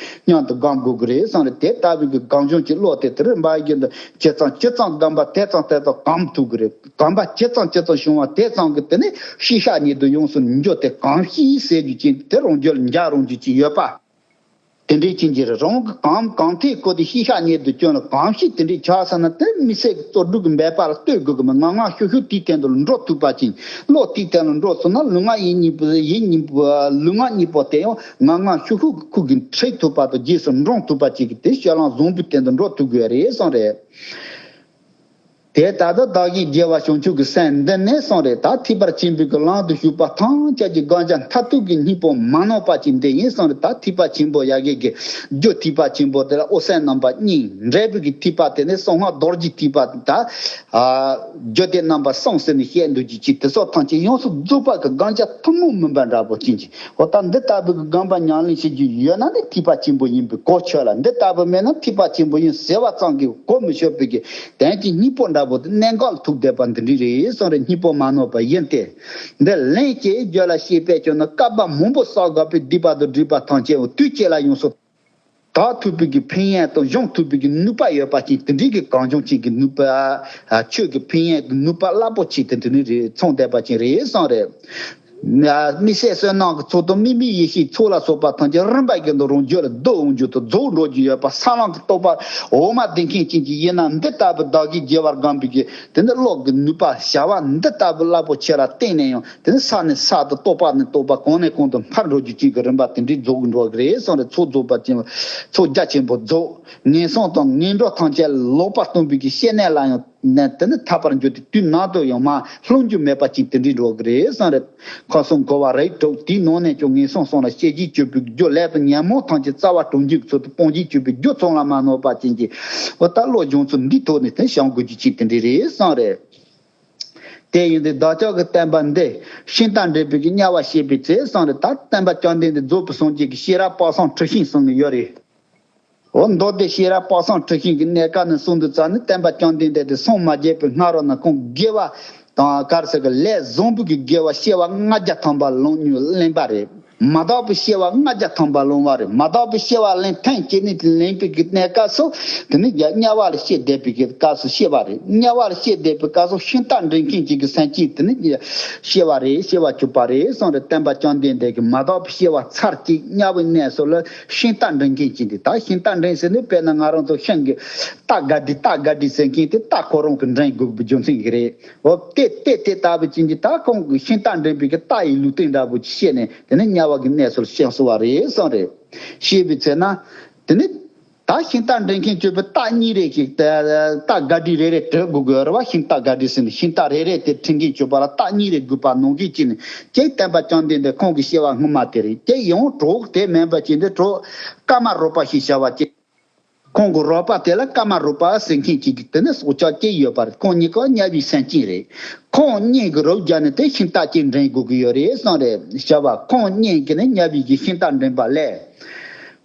སྙམ་དུ་སྒོམ་དགོས་ཀྱི་རེད་བསམ་རེད། དེ་ལྟ་བུའི་གི་སྒོམ་བྱུང་གི་བློ་དེ་དེ་རིམ་པ་བཞིན་དུ་ཇི་ཙམ་ཇི་ཙམ་སྒོམ་པ་དེ་ཙམ་དེ་ཙམ་གོམས་ཐུབ་ཀྱི་རེད། གོམས་པ་ཇི་ཙམ་ཇི་ཙམ་བྱུང་བ་དེ་ཙམ་གྱིས་དེ་ནི་ཤེས་བྱ་ཉིད་དུ་ཡོངས་སུ་འགྱུར་ཏེ་གོམས་གཤིས་ཟེར་རྒྱུ་ཅན་དེ་རང་རྒྱུད་ལ་འཇགས་རང་རྒྱུ་ཅིག་ཡོད་པ། དེ་འདྲའི་ཅན་གྱི་རང་གི་གོམས་གོམས་ཐད་སྐོར་དེ་ཤེས་བྱ་ཉིད་དུ་བསྐྱོན་ལ་གོམས་གཤིས་དེ་འདྲའི་ཆགས་ས་ན་དེ་མི་ཚེ་གི་རྩོལ་སྒྲུབ་ཀྱི་འབད་པ་ལ་ལྟོས་དགོས་ཀྱི་མེད། ངང་ངམ་ཤུགས་ཤུགས་དེའི་སྟེང་དུ་འགྲོ་ཐུབ་པ་ཅན། བློ་དེའི་སྟེང་ལ་འགྲོ་སོང་ན་ལུས་ངག་ཡིད་གཉིས་པོ་ཡིད་གཉིས་པོ་ལུས་ངག་གཉིས་པོ་དེ་ཡང་ངང་ངམ་ཤུགས་ཤུགས་ཀྱིས་ཁུར་གྱིས་ཁྲིད་ཐུབ་པ་དང་རྗེས་སུ་འབྲང་ཐུབ་པ་ཅིག་གི་དེ་སྤྱོད་ལམ་བཟང་པོའི་སྟེང་དུ་འགྲོ་ཐུབ་དགོས་རེད་བསམ་རེད། དེ་ལྟར་དུ་བདག་གིས་རྒྱལ་བ་བྱང་ཆུབ་ཀྱི་སེམས་འདི་ནི་གསུངས་རེད། ད་ཐེག་པ་ཆེན་པོའི་གི་ལམ་དུ་ཞུགས་པ་ཐམས་ཅད་ཀྱི་གོ་ཆ་མཐར་ཐུག་གི་སྙིང་པོ་མ་ནོར་བ་ཅིག་འདི་ཡིན་གསུངས་རེད། ད་ཐེག་པ་ཆེན་པོ་ཡ་གི་གི་རྒྱུ་ཐེག་པ་ཆེན་པོ་དེ་ལ་འོད་གསལ་རྣམ་པ་གཉིས། འབྲས་བུ་གི་ཐེག་པ་དེ་ནི་གསང་སྔགས་རྡོ་རྗེ་ཐེག་པ། ད་རྒྱུ་དེ་རྣམ་པ་གསུམ་ཟེར་ནས་བཤད་འདུག་ཅིག་ཅིག་དེ་སོགས་ཐམས་ཅད་ཡོངས་སུ་རྫོགས་པ་གི་གོ་ཆ་ཐུན་མོང་མིན་པ་འདྲ་པོ་ཅན་གྱི། འོ་ད་འདི་ལྟ་བུའི་གི་སྒོམ་པ་ཉམས་ལེན་བྱེད་རྒྱུ་ཡོད་ན་ནི་ཐེག་པ་ཆེན་པོ་ཡིན་པའི་གོ་ཆོད་ལ། འདི་ལྟ་བུ་མེད་ན་ཐེག་པ་ཆེན་པོ་ཡིན་ཟེར་བ་ཙམ་གྱིས་གོ་མི་ཆོད་པའི་གི་དོན་གྱི་སྙིང་པོ་འདྲ་ པོ་དེ་གནད་འགག་ལ་ཐུག་བསྡད་པ་འདི་འདྲ་རེད་གསུངས་རེད། སྙིང་པོ་མ་ནོར་བ་ཡིན་ཏེ། འདི་ལན་གཅིག་རྒྱུད་ལ་སྐྱེས་པས་ཀྱང་ནི། བསྐལ་པ་མང་པོ་བསགས་དགོས་པའི་སྡིག་པ་དང་སྒྲིབ་པ་ཐམས་ཅད་དུས་གཅིག་ལ་ཡོངས་སུ་དག་ཐུབ་པའི་གི་ཕན་ཡོན་དང་སྦྱོང་ཐུབ་པའི་གི་ནུས་པ་ཡོད་པ་ཅན་དེ་འདྲའི་གི་གངས་ལྗོངས་ཅན་གྱི་ནུས་པ། ཆོས་ཀྱི་ཕན་ཡོན་གྱི་ནུས་པ་རླབས་པོ་ཆེ་དེ་འདྲ་རེད་མཚོན་བསྡད་པ་ཅན་རེད་གསུངས་རེད། དམིགས་བསལ་བསོད་ནམས་ཀྱི་ཚོགས་དང་དམིགས་མེད་ཡེ་ཤེས་ཚོགས་ལ་སོགས་པ་ཐམས་ཅད་རིམ་པ་བཞིན་དུ་རང་རྒྱུད་ལ་བསྡུ་འོང་རྒྱུ་དང་རྫོགས་འགྲོ་རྒྱུ་ཡོད་པ། ས་ལམ་གྱི་རྟོགས་པ་འོ་མ་ལྡུད་མཁན་ཅན་གྱི་ཡིན་ན། འདི་ལྟ་བུའི་བདག་གིས་རྒྱལ་བར་བསྒོམས་པའི་གི་དེ་ནི་བློ་གི་ནུས་པ་བྱ་བ་འདི་ལྟ་བུའི་རླབས་པོ་ཆེ་ལ་བརྟེན་ནས་ཡང་དེ་ནི་ས་ནས་ས་དང་རྟོགས་པ་ནས་རྟོགས་པ་གོང་ནས་གོང་དུ་འཕར་འགྲོ་རྒྱུ་ཅན་གྱི་རིམ་པ་དེ་འདྲའི་རྫོགས་འགྲོ་གི་རེད་གསུངས་རེད། ཚོགས་རྫོགས་པ་ཅན། ཚོགས་རྒྱ་ཆེན་པོ་རྫོགས། ངན་སོང་དང་ངན་འགྲོ་ཐམས་ཅད་ལོག་པར་སྟོན་པའི་གི་བཤེས་གཉེན་ལ་ཡང་ནས་དེ་ནི་ཐར་པར་འགྱུར་ཏེ་དུས་ནམ་དུ་ཡང་མ་ལྷུང་རྒྱུ་མེད་པ་ཅིག་དེ་འདྲའི་འགྲོ་གི་རེད་གསུངས་རེད། ཁམས་གསུམ་འཁོར་བ་རིགས་དྲུག་དེའི་ནང་ནས་ཀྱང་ངན་སོང་གསུམ་ལ་སྐྱེ་བརྒྱུད་གཅོད་པའི་རྒྱུ་ལས་དང་ཉོན་མོངས་ཐམས་ཅད་རྩ་བ་དྲུངས་འཇུག་ཚུལ་དུ་སྤོང་བརྒྱུད་གཅོད་པའི་རྒྱུ་ཚང་ལ་མ་ནོར་བ་ཅན་གྱི་འོ་ད་བློ་སྦྱོང་ཚུལ་འདིའི་ཐོག་ནས་དེ་བྱང་དགོས་རྒྱུ་ཅིག་དེ་འདྲའི་རེད་གསུངས་རེད། དེ་ཡིན་དུས་བདག་ཅག་གི་བསྟན་པ་འདི་ཤིང་རྟ་འདྲེན་པའི་གི་དམྱལ་བ་བཤད་པའི་ཚེ་གསུངས་རེད། ད་བསྟན་པ་བཅོམ་ལྡན་འདས་རྫོགས་པའི་སངས་རྒྱས་ཀྱི་ཤེས་རབ་དཔག་བསམ་འཁྲི་ཤིང་གསུངས་ནས་ཡོད་རེད། འོ་མདོ་སྡེ་ཤེས་རབ་དཔག་བསམ་འཁྲི་ཤིང་གི་གནས་སྐབས་ནས་གསུངས་དུས་ཙམ་ནི་བསྟན་པ་བཅོམ་ལྡན་འདས་དེ་སངས་མ་རྒྱས་པའི་སྔ་རོལ་ན་ཁོང་དགེ་བ་དང་ག་རེ་ཟེར་གི་ལས་བཟང་པོ་གི་དགེ་བ་བྱེ་བ་ལྔ་བརྒྱ་ཐམ་པ་ལོངས་མྱོང་ལེན་པ་རེད། མ་དག་པའི་བྱེ་བ་ལྔ་བརྒྱ་ཐམ་པ་ལོངས་པ་རེད། མ་དག་པའི་བྱེ་བ་ལེན་ཐེངས་གཅིག་ནས་ལེན་པའི་གི་གནས་སྐབས་སུ་དེ་ནི་དམྱལ་བ་ལ་སྐྱེས་བསྡད་པའི་གི་སྐབས་སུ་སྐྱེས་པ་རེད། དམྱལ་བ་ལ་སྐྱེས་བསྡད་པའི་སྐབས་སུ་ཤིང་རྟ་འདྲེན་མཁན་གཅིག་གི་སེམས་ཅན་དེ་ནི་སྐྱེ་བ་རེད། སྐྱེ་བར་གྱུར་པ་རེད་གསུངས་རེད། བསྟན་པ་བཅོམ་ལྡན་འདས་ཀྱིས་མ་དག་པའི་བྱེ་བ་ཚར་གཅིག་དམྱལ་བའི་གནས་སུ་ལ་ཤིང་རྟ་འདྲེན་མཁན་གཅིག་འདི་ད་ཤིང་རྟ་འདྲེན་ཟེར་ནས་དཔེར་ན་ང་རང་ཚོ་ཤིང་གི་རྟ་དགའ་འདི་རྟ་དགའ་འདི་ཟེར་མཁན་དེ་རྟ་ཁོ་རང་གི་འདྲེན་དགོས་པའི་རྒྱུ་མཚན་ཞིག་རེད། འོ་དེ་དེ་དེ་ལྟ་བུ་ཅན་གྱི་ད་ཁོང་གི་ཤིང་རྟ་འདྲེན་པའི་གི་རྟ་ཡི་ལུས་རྟེན་འདྲ་པོ་ཅིག་བཤད་ནས་དེ་ནི་དམྱལ་བ་གི་གནས་སུ་བྱིན་སོང་བ་རེད་གསུངས་རེད། བཤད་པའི་ཚེ་ན་དེ་ནི་ད་ཤིང་རྟ་འདྲེན་མཁན་གྱོད་པའི་རྟ་གཉིས་རེ་ཞིག་རྟ་དགའ་འདི་རེ་རེ་བྲི་དགོས་དགོས་རེད་བ། ཤིང་རྟ་དགའ་འདི་ཟེར་ནས་ཤིང་རྟ་རེ་རེ་དེ་འདྲེན་མཁན་གྱོད་པ་ལ་རྟ་གཉིས་རེ་དགོས་པ་ནང་བཞིན་བྱས་ནས་ཀྱེ་བསྟན་པ་བཅོམ་ལྡན་འདས་ཁོང་གི་སྐྱེ་བ་སྔོན་མ་དེ་རེད། ཀྱེ་ཡང་གྲོགས་དེ་མིན་པ་ཅིག་འདི་གྲོགས་ཀ་མ་རོ་པ་ཞེས་བྱ་བ་ཅིག་ཁོང་གི་རོགས་པ་དེ་ལ་ཀ་མ་རོ་པ་ཟེར་མཁན་ཅིག་གིས་དེ་ནི་སྲོག་ཆགས་སྐྱེས་ཡོད་པ་རེད། ཁོང་གཉིས་ཀ་དམྱལ་བའི་སེམས་ཅན་རེད། ཁོང་གཉིས་ཀྱི་རོགས་བརྒྱབ་ནས་དེ་ཤིང་རྟ་གཅིག་འདྲེན་དགོས་ཀྱི་ཡོད་རེད་གསུངས་རེད། བྱ་བ་ཁོང་གཉིས་ཀྱིས་ནི་དམྱལ་བའི་གི་ཤིང་རྟ་འདྲེན་པ་ལས།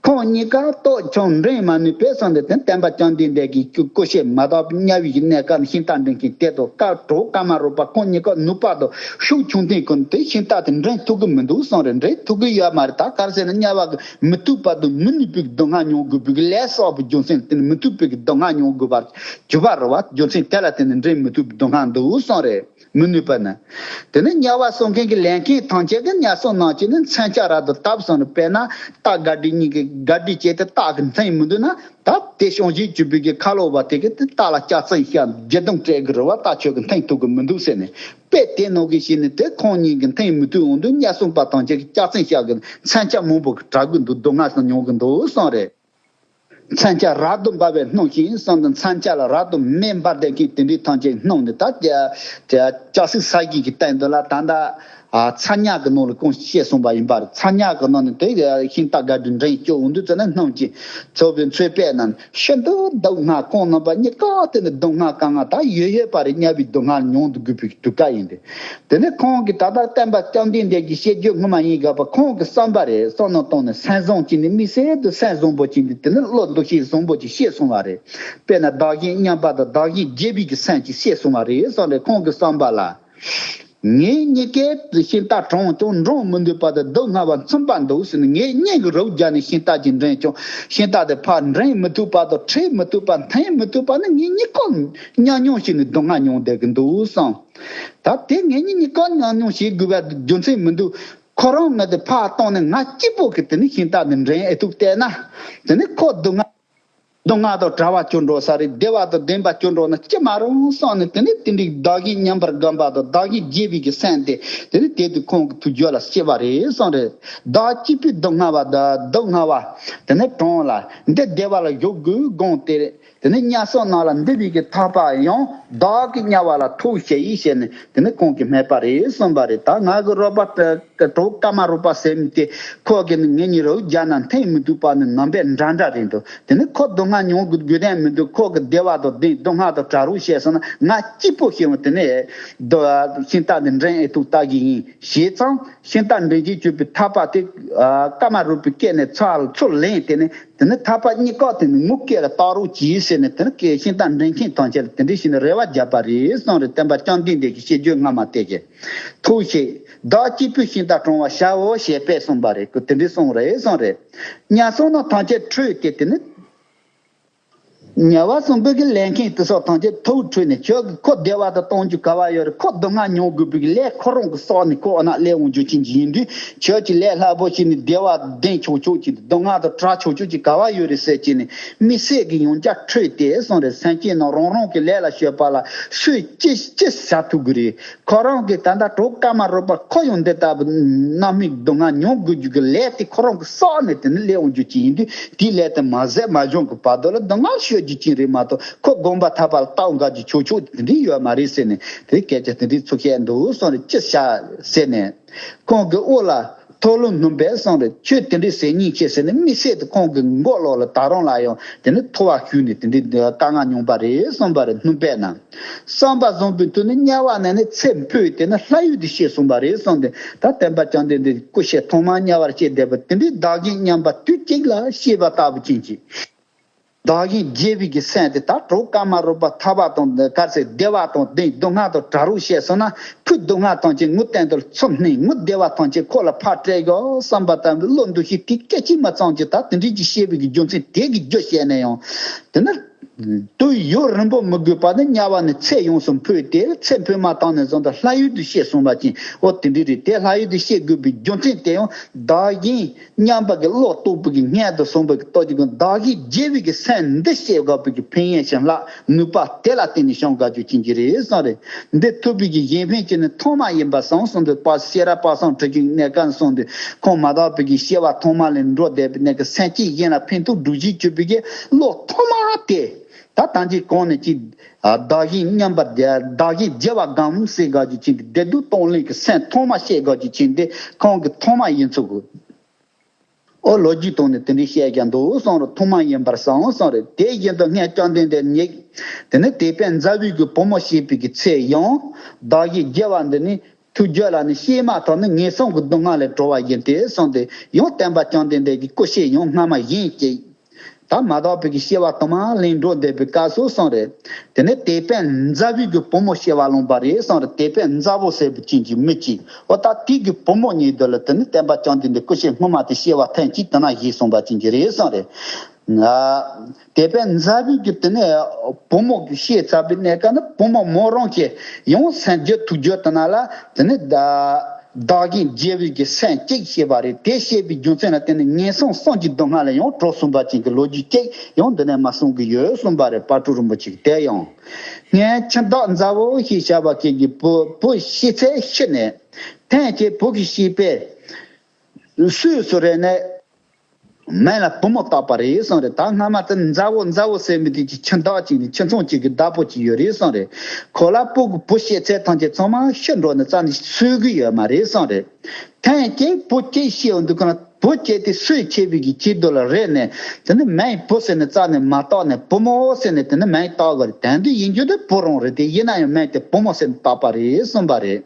ཁོང་གཉིས་ཀ་ལྟོགས་ཆུང་འདྲེན་མ་ནུས་པས་གསུངས་ཏེ་དེ་བསྟན་པ་བཅོམ་ལྡན་འདས་ཀྱིས་སྐུ་སྐུ་ཤེས་མ་དག་པའི་དམྱལ་བའི་གི་གནས་སྐབས་ནས་ཤིང་རྟ་འདྲེན་མཁན་དེ་དང་ཀ་གྲོགས་ཀ་མ་རོ་པ་ཁོང་གཉིས་ཀ་ནུས་པ་དང་ཤུགས་ཆུང་ལྡན་ཀུན་དེ་ཤིང་རྟ་དེ་འདྲེན་ཐུབ་ཀྱི་མི་འདུག་གསུངས་རེད། འདྲེན་ཐུབ་ཀྱི་ཡོད་མ་རེད། ད་ག་རེ་ཟེར་ན་དམྱལ་བ་གི་མི་ཐུབ་པ་དང་མི་ནུས་པའི་སྡུག་བསྔལ་མྱོང་དགོས་པའི་ལས་བསགས་པའི་རྒྱུ་མཚན་དེ་ནི་མི་ཐུབ་པའི་སྡུག་བསྔལ་མྱོང་དགོས་པར་གྱུར་པ་རེད་བ། རྒྱུ་མཚན་དེ་ལ་བརྟེན་ནས་འདྲེན་མི་ཐུབ་པའི་སྡུག་བསྔལ་འདུག་གསུངས་རེད། མི་ནུས་པ་ནི། དེ་ནི་དམྱལ་བ་གསོད་མཁན་གྱི་ལས་མཁན་ཐམས་ཅད་ཀྱིས་དམྱལ་སྲུང་རྣམས་ཀྱིས་ནི་མཚོན་ཆ་རབ་ཏུ་བཏབ་གསུངས་ནས། དཔེར་ན་རྟ་དགའ་འདི་གཉིས་ཀྱིས་དགའ་འདི་བྱས་ཏེ་རྟ་གི་འཐེན་མི་འདུག་ན། ད་དེ་བྱང་ཆུབ་སྤྱོད་པའི་གི་ཁ་ལོ་བ་དེ་གིས་དེ་རྟ་ལ་སྐྱག་རྫུན་བཤད། སྒྱུ་རྡུང་སྤྲད་གི་རེད་བ། རྟ་ཁྱོད་ཀྱིས་འཐེན་ཐུབ་གི་མི་འདུག་ཟེར་ནས། དཔེ་དེ་ནང་བཞིན་བྱས་ནས་དེ་ཁོང་གཉིས་ཀྱིས་འཐེན་མི་ཐུབ་འོང་དུས་དམྱལ་སྲུང་པ་ཐམས་ཅད་ཀྱིས་སྐྱག་རྫུན་བཤད་གི་མཚོན་ཆ་མང་པོ་གིས་གྲགས་གི་འདུག་སྡུག་བསྔལ་མྱོང་གི་འདུག་གསུངས་རེད། མཚོན་ཆ་རབ་ཏུ་འབར་བས་སྣང་ཞིང་གསུངས་ཏེ། མཚོན་ཆ་ལ་རབ་ཏུ་མེ་འབར་བསྡད་མཁན་དེ་འདྲའི་ཐམས་ཅད་སྣང་ནས། ད་ལྕགས་སྲེག་ས་གཞི་གི་སྟེང་དུ་ལ་ད་ལྟ་ཚ་དམྱལ་གྱི་ནང་ལ་ཁོང་སྐྱེས་སོང་བ་ཡིན་པ་རེད། ཚ་དམྱལ་གྱི་ནང་ནས་དེ་ཤིང་རྟ་དགའ་འདི་འདྲེན་སྐྱོབ་འོང་དུས་ཙམ་ན་སྣང་ཞིང་ཚོར་བའི་ཚོད་དཔག་རྣམས་ཤིན་ཏུ་སྡུག་བསྔལ། ཁོང་རྣམ་པ་གཉིས་ཀ་དེ་ནི་སྡུག་བསྔལ་དཀའ་ངལ་ད་ཡོད་ཡོད་པ་རེད། དམྱལ་བའི་སྡུག་བསྔལ་མྱོང་དུ་དགོས་པའི་དུས་སྐབས་ཡིན་ཏེ། དེ་ནས་ཁོང་གིས་ད་ལྟ་བསྟན་པ་བཅོམ་ལྡན་འདས་ཀྱི་བཤད་རྒྱུད་སྔོན་མ་ཡིན་དགོས་པ་ཁོང་གི་བསམ་པ་རེད། བསམ་མནོ་བཏང་ནས་སེམས་བཟང་ཅིག་ནི་དམིགས་བསལ་དུ་སེམས་བཟང་པོ་ཅིག་ནི་དེ་ནི་བློ་འདུ་ཤེས་བཟང་པོ་ཅིག་སྐྱེས་སོང་བ་རེད། དཔེར་ན་བདག་གཞན་མཉམ་པ་དང་བདག་གཞན་བརྗེ་བའི་གི་སེམས་ཅིག་སྐྱེས་སོང་བ་རེད་གསུངས་རེད། ཁོང་གི་བསམ་པ་ལ། ངེད་གཉིས་ཀས་ཤིང་རྟ་དྲངས་ཀྱང་འདྲེན་མི་ཐུབ་པ་དང་སྡུག་བསྔལ་བ་མཚུངས་པ་འདུག་ཟེར་ནས། ངེད་གཉིས་ཀྱིས་རོགས་བརྒྱབ་ནས་ཤིང་རྟ་ཅིག་འདྲེན་ཀྱང་ཤིང་རྟ་དེ་ཕར་འདྲེན་མི་ཐུབ་པ་དང་ཁྲིད་མི་ཐུབ་པ་འཐེན་མི་ཐུབ་པ་ནི་ངེད་གཉིས་ཀ་ཉམས་མྱོང་བྱས་ནས་སྡུག་བསྔལ་མྱོང་བསྡད་ཀྱི་འདུག་བསམ། ད་དེ་ངེད་གཉིས་གཉིས་ཀ་ཉམས་མྱོང་བྱེད་དགོས་པའི་རྒྱུ་མཚན་མི་འདུག་ཁོ་རང་ངོས་དེ་ཕར་བཏང་ནས་ང་གཅིག་པོ་གིས་དེ་ནི་ཤིང་རྟ་འདི་འདྲེན་ཨེ་ཐུབ་བལྟས་ན། དེ་ནི་ཁོ་སྡུག་བསྔལ་སྡུག་བསྔལ་དང་བྲལ་བ་བྱུང་འགྲོ་ས་རེད། བདེ་བ་དང་ལྡན་པ་བྱུང་འགྲོ་ན་ཅི་མ་རུང་བསམ་ནས། དེ་ནི་དེ་འདྲའི་བདག་གཞན་མཉམ་པར་བསྒོམ་པ་དང་བདག་གཞན་བརྗེ་བའི་གི་སེམས་དེ་དེ་ནི་དེ་དུས་ཁོང་གི་ཐུགས་རྒྱུད་ལ་སྐྱེས་པ་རེད་གསུངས་རེད། བདག་གཅིག་པུས་སྡུག་བསྔལ་བ་དང་སྡུག་བསྔལ་བ་དེ་ནི་དྲངས་ལ། འདི་བདེ་བ་ལ་འཇུག་དགོས་དགོངས་ཏེ། དེ་ནས་དམྱལ་སྲུང་རྣམས་ལ་འདི་བའི་གི་ཐར་པ་ཡང་བདག་གི་དམྱལ་བ་ལ་ཐོབ་ཤེས་ཡིན་ཞེས་ནས་དེ་ནས་ཁོང་གིས་སྨྲས་པ་རེད་གསུངས་པ་རེད། ད་ང་གི་རོགས་པ་གྲོགས་ཀ་མ་རོ་པ་ཟེར་མི་དེ་ཁོ་གིས་ནི་ངེད་གཉིས་རོགས་བརྒྱབ་ན་འཐེན་མི་ཐུབ་པ་ནི་ནང་པའི་འདྲ་འདྲ་རེད་འདུག་དེ་ནས་ཁོ་སྡུག་བསྔལ་མྱོང་དགོས་དགོས་དོན་མི་འདུག་ཁོ་གི་བདེ་བ་དང་ལྡན་སྡུག་བསྔལ་དང་བྲལ་རོགས་བྱས་སོང་ན་ང་གཅིག་པོ་ཤི་འོང་། དེ་ནས་ཤིང་རྟ་འདི་འདྲེན་ཨེ་ཐུབ་ལྟ་གི་ཡིན་ཞེས་ཙང་། ཤིང་རྟ་འདྲེན་བྱེད་སྤྱོད་པའི་ཐར་པ་དེ་ཀ་མ་རུ་པའི་སྐད་ནས་ཚུར་ལེན། དེ་ནས་དེ་ནི་ཐར་པ་གཉིས་ཀ་དེ་ནི་ངུ་སྐད་ལ་བཏགས་རོགས་གྱིས་ཟེར་ནས། དེ་ནི་ཤིང་རྟ་འདྲེན་མཁན་ཐམས་ཅད་ལ་དེ་འདྲ་བྱས་ནས་རེ་བ། བརྒྱབ་པ་རེད་གསུངས་རེད། བསྟན་པ་བཅོམ་ལྡན་འདས་ཀྱི་བཤད་རྒྱུད་སྔ་མ་དེ་གས། ཐུགས་ཞེས་བདག་སྐྱེས་བུ་ཤིང་རྟ་དྲོངས་པར་བྱའོ་ཞེས་པས་གསུངས་པ་རེད། ཁོ་དེ་འདྲའི་གསུངས་རེད་གསུངས་རེད། ཉ་གསུམ་ནི་ཐམས་ཅད་ཁྲོས་ཏེ་དེ་ནི། ཉ་བ་གསུམ་པོ་གི་ལས་མཁན་དེ་སོགས་ཐམས་ཅད་ཐུགས་ཁྲོས་ནས་ཁྱོད་ཀྱིས་ཁོ་བདེ་བ་དང་གཏོང་རྒྱུ་ག་བ་ཡོད་རེད། ཁོ་སྡུག་བསྔལ་མྱོང་དགོས་པའི་ལས་ཁོ་རང་གི་བསགས་ནས་ཁོ་འོ་ན་སླེབས་འོང་རྒྱུ་ཅན་གྱི་ཡིན་དུས་ཁྱོད་ཀྱིས་ལས་སླ་པོ་བྱས་ནས་བདེ་བ་ལྡན་ཆོག་ཆོག་ཅིག་སྡུག་བསྔལ་དང་བྲལ་ཆོག་ཆོག་ཅིག་ག་བ་ཡོད་རེད་ཟེར་བྱས་ནས་དམིགས་བསལ་གྱི་ཡང་བསྐྱར་ཁྲོས་ཏེ་གསུངས་རེད། སེམས་ཅན་རྣམས་རང་རང་གི་ལས་ལ་སྤྱོད་པ་ལ་སུས་ཅི་ཅི་བྱ་ཐུབ་ཀྱི་རེད། ཁོ་རང་གི་ད་ལྟ་གྲོགས་ཀ་མ་རུ་པ་ཁོ་ཡང་འདི་ལྟ་བུ་རྣམ་སྨིན་སྡུག་བསྔལ་མྱོང་དགོས་རྒྱུ་གི་ལས་དེ་ཁོ་རང་གི་བསགས་ནས་དེ་ནི་སླེབས་འོང་རྒྱུ་ཅིག་ཡིན་དུས་དེའི་ལས་དེ་མ་ཟད་མ་བྱུང་གི་བར་དུ་ལ་སྡུག་བསྔལ་ཤོད་རྒྱུ་ཅིག་རེད་མ་གཏོགས་ཁོ་དགོངས་པ་ཐག་པ་ལ་བཏང་དགའ་རྒྱུ་ཆོག་ཆོག་དེ་འདྲ་ཡོད་མ་རེད་ཟེར་ནས་དེ་སྐད་ཆ་དེ་འདྲའི་ཚུལ་བཤད་འདུག་གསུངས་རེད། ཅི་བྱ་ཟེར་ནས་ཁོང་གི་དབུ་ལ། ཐོ་ལོ་སྣུམ་པས་གསུངས་རེད། ཁྱོད་དེ་འདྲའི་ཟེར་སྙིང་རྗེ་ཟེར་ནས་དམིགས་བསལ་དུ་ཁོང་གི་མགོ་ལོག་ལ་ད་རུང་ལ་ཡང་དེ་ནི་ཐོ་བ་བཤུས་ནས་དེ་འདྲའི་དཀའ་ངལ་མྱོང་པ་རེད་གསུངས་པ་རེད། སྣུམ་པས་ན། བསམ་པ་བཟང་པོའི་དུས་ནི་དམྱལ་བ་ནས་ནི་ཚེ་འཕོས་ཏེ་ནི་ལྷ་ཡུལ་དུ་གཤེགས་གསུངས་པ་རེད་གསུངས་ཏེ། ད་བསྟན་པ་བཅོམ་ལྡན་འདས་ཀྱི་སྐུ་ཞབས་ཐོག་མར་དམྱལ་བར་སྐྱེས་བསྡད་པ་དེ་འདྲའི་བདག་གཞན་མཉམ་པ་དུས་གཅིག་ལ་སྐྱེས་པ་ལྟ་བུ་ཅན་གྱི། བདག་གཞན་བརྗེ་བའི་གི་སེམས་དེ་ད་གྲོགས་ཀ་མ་རུ་པ་ཐར་པ་དང་ག་རེ་ཟེར་བདེ་བ་དང་ལྡན་སྡུག་བསྔལ་དང་བྲལ་རོགས་བཤད་སོང་ན་ཁོའི་སྡུག་བསྔལ་ཐམས་ཅད་ངའི་སྟེང་དུ་ཚུར་སྣོན། ངའི་བདེ་བ་ཐམས་ཅད་ཁོ་ལ་ཕར་སྤྲད་དགོས་བསམ་པ་ལྟ་བུའི་བློ་འདུ་ཤེས་དེ་སྐད་ཅིག་མ་ཙམ་གྱིས་ད་དེ་འདྲའི་ཅིག་བཤད་པའི་གི་རྒྱུ་མཚན་དེ་གི་རྒྱུ་བཤད་ནས་ཡང་དེ་ནི་དུས་ཡུན་རིང་པོ་མི་དགོས་པ་ནི་དམྱལ་བ་ནས་ཚེ་ཡོངས་སུ་འཕོས་ཏེ་ཚེ་འཕོས་མ་ཐག་ནས་བཟུང་སྟེ་ལྷ་ཡུལ་དུ་གཤེགས་གསུངས་པ་ཅན། འོ་དེ་འདྲ་རེད། དེ་ལྷ་ཡུལ་དུ་གཤེགས་དགོས་པའི་རྒྱུ་མཚན་དེ་ཡང་བདག་གཞན་མཉམ་པ་གི་བློ་རྟོགས་པའི་གི་མངལ་དུ་སོང་བའི་གི་ལྟོ་གཅིག་གི་བདག་གཞན་བརྗེ་བའི་གི་སེམས་འདི་སྐྱེ་དགོས་པའི་གི་ཕན་ཡོན་ཞིང་ལྷག་ནུས་པ་དེ་ལ་བརྟེན་ནས་བྱུང་དགོས་རྒྱུ་ཅན་གྱི་རེད་གསུངས་རེད། འདི་ཐུབ་པའི་གི་གཞན་ཕན་གྱི་ནི་ཐོག་མ་ཡིན་པར་བསམ་གསུངས་འདུག། པ་ཤེས་རབ་དཔག་བསམ་འཁྲི་ཤིང་གནས་སྐབས་གསུངས་འདུག། ཁོང་མ་དག་པའི་གི་སྐྱེ་བ་ཐོག་མ་ལས་འགྲོ་བསྡད་པའི་གནས་ཀྱི་སེམས་ཅན་གཞན་ལ་ཕན་ཐོགས་སྒྲུབ་བྱེད་སྤྱོད་པའི་གི་བློ་ཐོག་མ་དེ། ད་ད་གིན་གོང་ནས་ཅིག་ཨ་བདག་གཞན་མཉམ་པར་བདག་གཞན་བརྗེ་བ་སྒོམ་ཟེར་དགོས་རྒྱུ་ཅན་གྱི་བདེ་སྡུག་གཏོང་ལེན་གྱི་སེམས་ཐོག་མ་སྐྱེ་དགོས་རྒྱུ་ཅན་དེ་ཁོང་གི་ཐོག་མ་ཡིན་ཚུལ་གོ། ཨོ་ལོ་རྒྱུས་ཐོག་ནས་དེ་འདྲའི་བཤད་ཀྱང་འདུག་གསུངས་རེད། ཐོག་མ་ཡིན་པར་བསམ་གསུངས་རེད། དེ་བཞིན་དུ་སྔར་བཅོམ་ལྡན་འདས་ཉིད་དེ་ནི་དེད་དཔོན་མཛའ་བོའི་གི་བུ་མོ་བྱེད་པའི་གི་ཚེ་ཡང་བདག་གཞན་བརྗེ་བ་འདི་ནི་ཐུགས་རྒྱུད་ལ་ནི་སྐྱེས་མ་ཐག་ནི་ངན་སོང་གི་སྡུག་བསྔལ་ལས་གྲོལ་བ་ཡིན་ཏེ་གསུངས་ཏེ། ཡང་བསྟན་པ་བཅོམ་ལྡན་འདས་ཀྱི་སྐུ་ཞབས་ཡང་སྔ་མ་གཞན་གཅིག་ད་མ་དག་པའི་གི་སྐྱེ་བ་དུ་མ་ལེན་འགྲོ་བསྡད་པའི་སྐབས་སུ་གསུངས་རེད། དེ་ནས་དེད་དཔོན་མཛའ་བོའི་གི་བུ་མོ་སྐྱེ་བ་ལོངས་པ་རེད་གསུངས་རེད། དེད་དཔོན་མཛའ་བོ་ཟེར་བའི་ཅན་གྱི་མི་གཅིག་འོ་ད་དེའི་གི་བུ་མོ་ཉིད་དུ་ལ་དེ་ནི་བསྟན་པ་བཅོམ་ལྡན་འདས་སྐུ་ཞབས་སྔོན་མ་དེ་སྐྱེ་བ་ཐེངས་གཅིག་དེ་ན་བཞེས་གསུངས་པ་ཅན་གྱི་རེད་གསུངས་རེད། ང་དེད་དཔོན་མཛའ་བོའི་གི་དེ་ནས་བུ་མོ་གི་སྐྱེས་ཚར་བའི་གནས་སྐབས་ནི་བུ་མོ་མོ་རང་གི་ཡང་སེམས་རྒྱུད་ཐུགས་རྒྱུད་དེ་ན་ལ་དེ་ནི་ད། བདག་གཞན་བརྗེ་བའི་གི་སེམས་གཅིག་སྐྱེས་པ་རེད། དེ་སྐྱེས་པའི་རྒྱུ་མཚན་ལ་བརྟེན་ནས་ངན་སོང་གསུམ་གྱི་སྡུག་བསྔལ་ལས་ཡང་གྲོལ་གསུངས་པ་ཅན་གྱི་ལོ་རྒྱུས་གཅིག་ཡང་འདི་ནས་མ་གསུང་གི་ཡོད་གསུངས་པ་རེད། དཔལ་སྤྲུལ་རིན་པོ་ཆེ་གིས། དེ་ཡང་སྔོན་ཁྱིམ་བདག་མཛའ་བོ་ཞེས་བྱ་བ་ཅན་གྱི་བུ་བུ་ཤི་ཚེ་ཤི་ནས་ཐེངས་གཅིག་བུ་གི་སྐྱེས་པས་སུས་སུ་རེ་ནས། མིང་ལ་བུ་མོ་བཏགས་པ་རེད་གསུངས་རེད། ད་སྔ་མ་དེ་མཛའ་བོ་མཛའ་བོ་ཟེར་མི་དེ་ཅིག་ཁྱིམ་བདག་ཅིག་ནས་ཁྱིམ་ཚང་ཅིག་གི་བདག་པོ་ཅིག་ཡོད་རེད་གསུངས་རེད། ཁོ་ལ་བུ་གི་བུ་སྐྱེས་ཚད་ཐམས་ཅད་ཚང་མ་ཤི་འགྲོ་ནས་རྩ་ནས་གསོས་གི་ཡོད་མ་རེད་གསུངས་རེད། ཐེངས་གཅིག་བུ་གཅིག་སྐྱེས་འོང་དུས་ཁོ་ན་བུ་སྐྱེས་དེ་སུས་ཁྱེར་བའི་གི་ཆེད་དུ་ལ་རེད་ནས་དེ་ནི་མིང་བུ་ཟེར་ནས་རྩ་ནས་མ་བཏགས་ནས་བུ་མོ་ཟེར་ནས་དེ་ནི་མིང་བཏགས་པ་རེད། དེང་དུས་ཡིན་རྒྱུ་དེ་བུ་རང་རེད། དེ་ཡིན་ན་ཡང་མིང་དེ་བུ་མོ་ཟེར་ནས་བཏགས་པ་རེད་གསུངས་པ་རེད།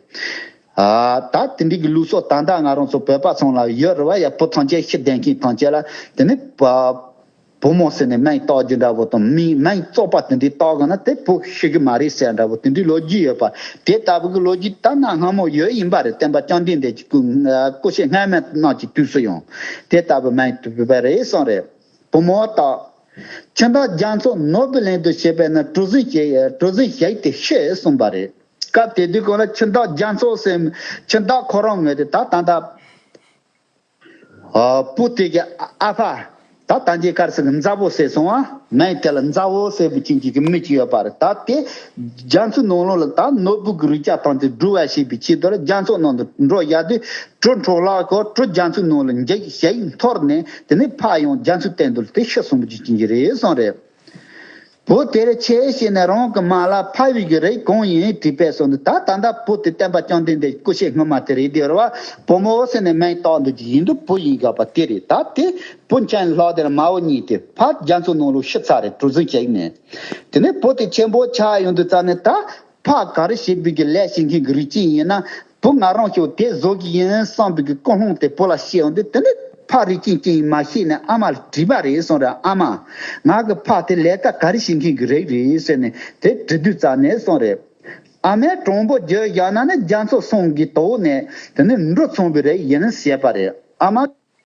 ཨ། ད་དེ་འདྲའི་གི་ལུགས་སྲོལ་ད་ལྟ་ང་རང་ཚོ་བོད་པ་ཚང་ལ་ཡོད་རེད་བ། ཡ་བུ་ཐམས་ཅད་ཤི་བསྡད་མཁན་ཐམས་ཅད་ལ་དེ་ནི་བུ་མོ་ཟེར་ནས་མིང་བཏགས་རྒྱུ་འདྲ་བོ་དང་མིང་མིང་བཙོག་པ་དེ་འདྲའི་བཏགས་ག་ན་དེ་བུ་ཤི་གི་མ་རེད་ཟེར་འདྲ་བོ་དེ་འདྲའི་ལོ་རྒྱུས་ཡོད་པ། དེ་ལྟ་བུ་གི་ལོ་རྒྱུས་ད་གནའ་སྔ་མོ་ཡོད་ཡིན་པ་རེད། བསྟན་པ་བཅོམ་ལྡན་འདས་ཀྱི་སྐུ་སྐུ་ཞབས་སྔ་མ་རྣམས་ཀྱི་དུས་སུ་ཡང་དེ་ལྟ་བུ་མིང་བཏགས་པ་རེད་གསུངས་རེད། བུ་མོ་བཏགས། ཁྱིམ་བདག་རྒྱ་མཚོ་ནོར་བུ་གླིང་དུ་སྐྱེས་པས་ན་གྲུ་གཟིངས་ཞིག་གྲུ་གཟིངས་ཞིག་དེ་ཤི་གསུངས་པ་རེད། སྐབས་དེ་དུས་ཁོ་ན་ཁྱིམ་བདག་རྒྱ་མཚོ་ཟེར་ཁྱིམ་བདག་ཁོ་རང་ངོས་དེ་ད་ད་ད་ཨ་བུ་དེ་གི་ཨ་ཕ་ད་ད་འདི་གར་ཟེར་གི་མཛའ་བོ་ཟེར་སོང་ཨ། མིང་དེ་ལ་མཛའ་བོ་ཟེར་བའི་ཅན་གྱི་མི་ཅིག་ཡོད་པ་རེད། ད་དེ་རྒྱ་མཚོའི་ནང་ལོགས་ལ་ད་ནོར་བུ་གི་རིགས་ཅན་ཐམས་ཅད་སྒྲུབ་པ་བྱེད་པའི་ཆེད་དུ་ལ་རྒྱ་མཚོ་ནང་དུ་འགྲོ་ཡག་དུས་གྲུ་འཕྲོ་བརླག་གོ་གྲུ་རྒྱ་མཚོའི་ནང་ལ་འཇིག་ཞིག་འཐོར་ནས་དེ་ནས་ཕར་ཡང་རྒྱ་མཚོའི་སྟེང་དུ་དེ་ཤི་སོང་བའི་ཅན་གྱི་རེད་གསུངས་རེད། བུ་དེར་ཆེ་ཞེ་ནས་རང་གི་མ་ལ་ཕ་བའི་གི་རིགས་གང་ཡིན་དྲིས་པས་གསུངས་ནས། ད་ད་ལྟ་བུ་དེ་བསྟན་པ་བཅོམ་ལྡན་འདས་སྐུ་ཞབས་སྔོན་མ་དེ་རེད་དེ་རེད་བ། བུ་མོ་ཟེར་ནས་མིང་བཏགས་འདུག་ཅིག་ཡིན་དུས་བུ་ཡིན་དགོས་པ་དེ་རེད། ད་དེ་བུ་མཁྱེན་ལྷག་དེར་མ་བུ་གཉིས་དེ་ཕར་རྒྱ་མཚོ་ནང་ལོགས་ཤི་ཚར་རེད། གྲུ་གཟིངས་ཞིག་ནས། དེ་ནས་བུ་དེ་ཆེན་པོ་ཆགས་ཡོང་དུས་ཙ་ནས་ད་ཕ་ག་རེ་བྱེད་པའི་གི་ལས་བྱེད་མཁན་གི་རིགས་ཅིག་ཡིན་ན་བུ་ང་རང་ཤོག་དེ་བཟོ་གི་ཡིན་བསམ་པའི་གི་ཀུན་སློང་དེ་བུ་ལ་སྐྱེས་ཡོང་དུས་དེ་ནས། ཕ་རིགས་ཅན་ཅིག་ཡིན་མ་ཤེས་ནས་ཨ་མ་ལ་དྲིས་པ་རེད་གསུངས་རེད། ཨ་མ། ང་གི་ཕ་དེ་ལས་ཀ་ག་རེ་བྱེད་མཁན་གྱི་རིགས་རེད་ཟེར་ནས་དེ་དྲི་དུས་ཙ་ནས་གསུངས་རེད། ཨ་མའི་གྲོང་པོ་བརྒྱུད་བཞག་ན་ནི་རྒྱ་མཚོ་གསུམ་གྱི་དོག་ནས་དེ་ནི་འབྲུ་ཚོང་བའི་རིགས་ཡིན་ཞེས་པ་རེད། ཨ་མ།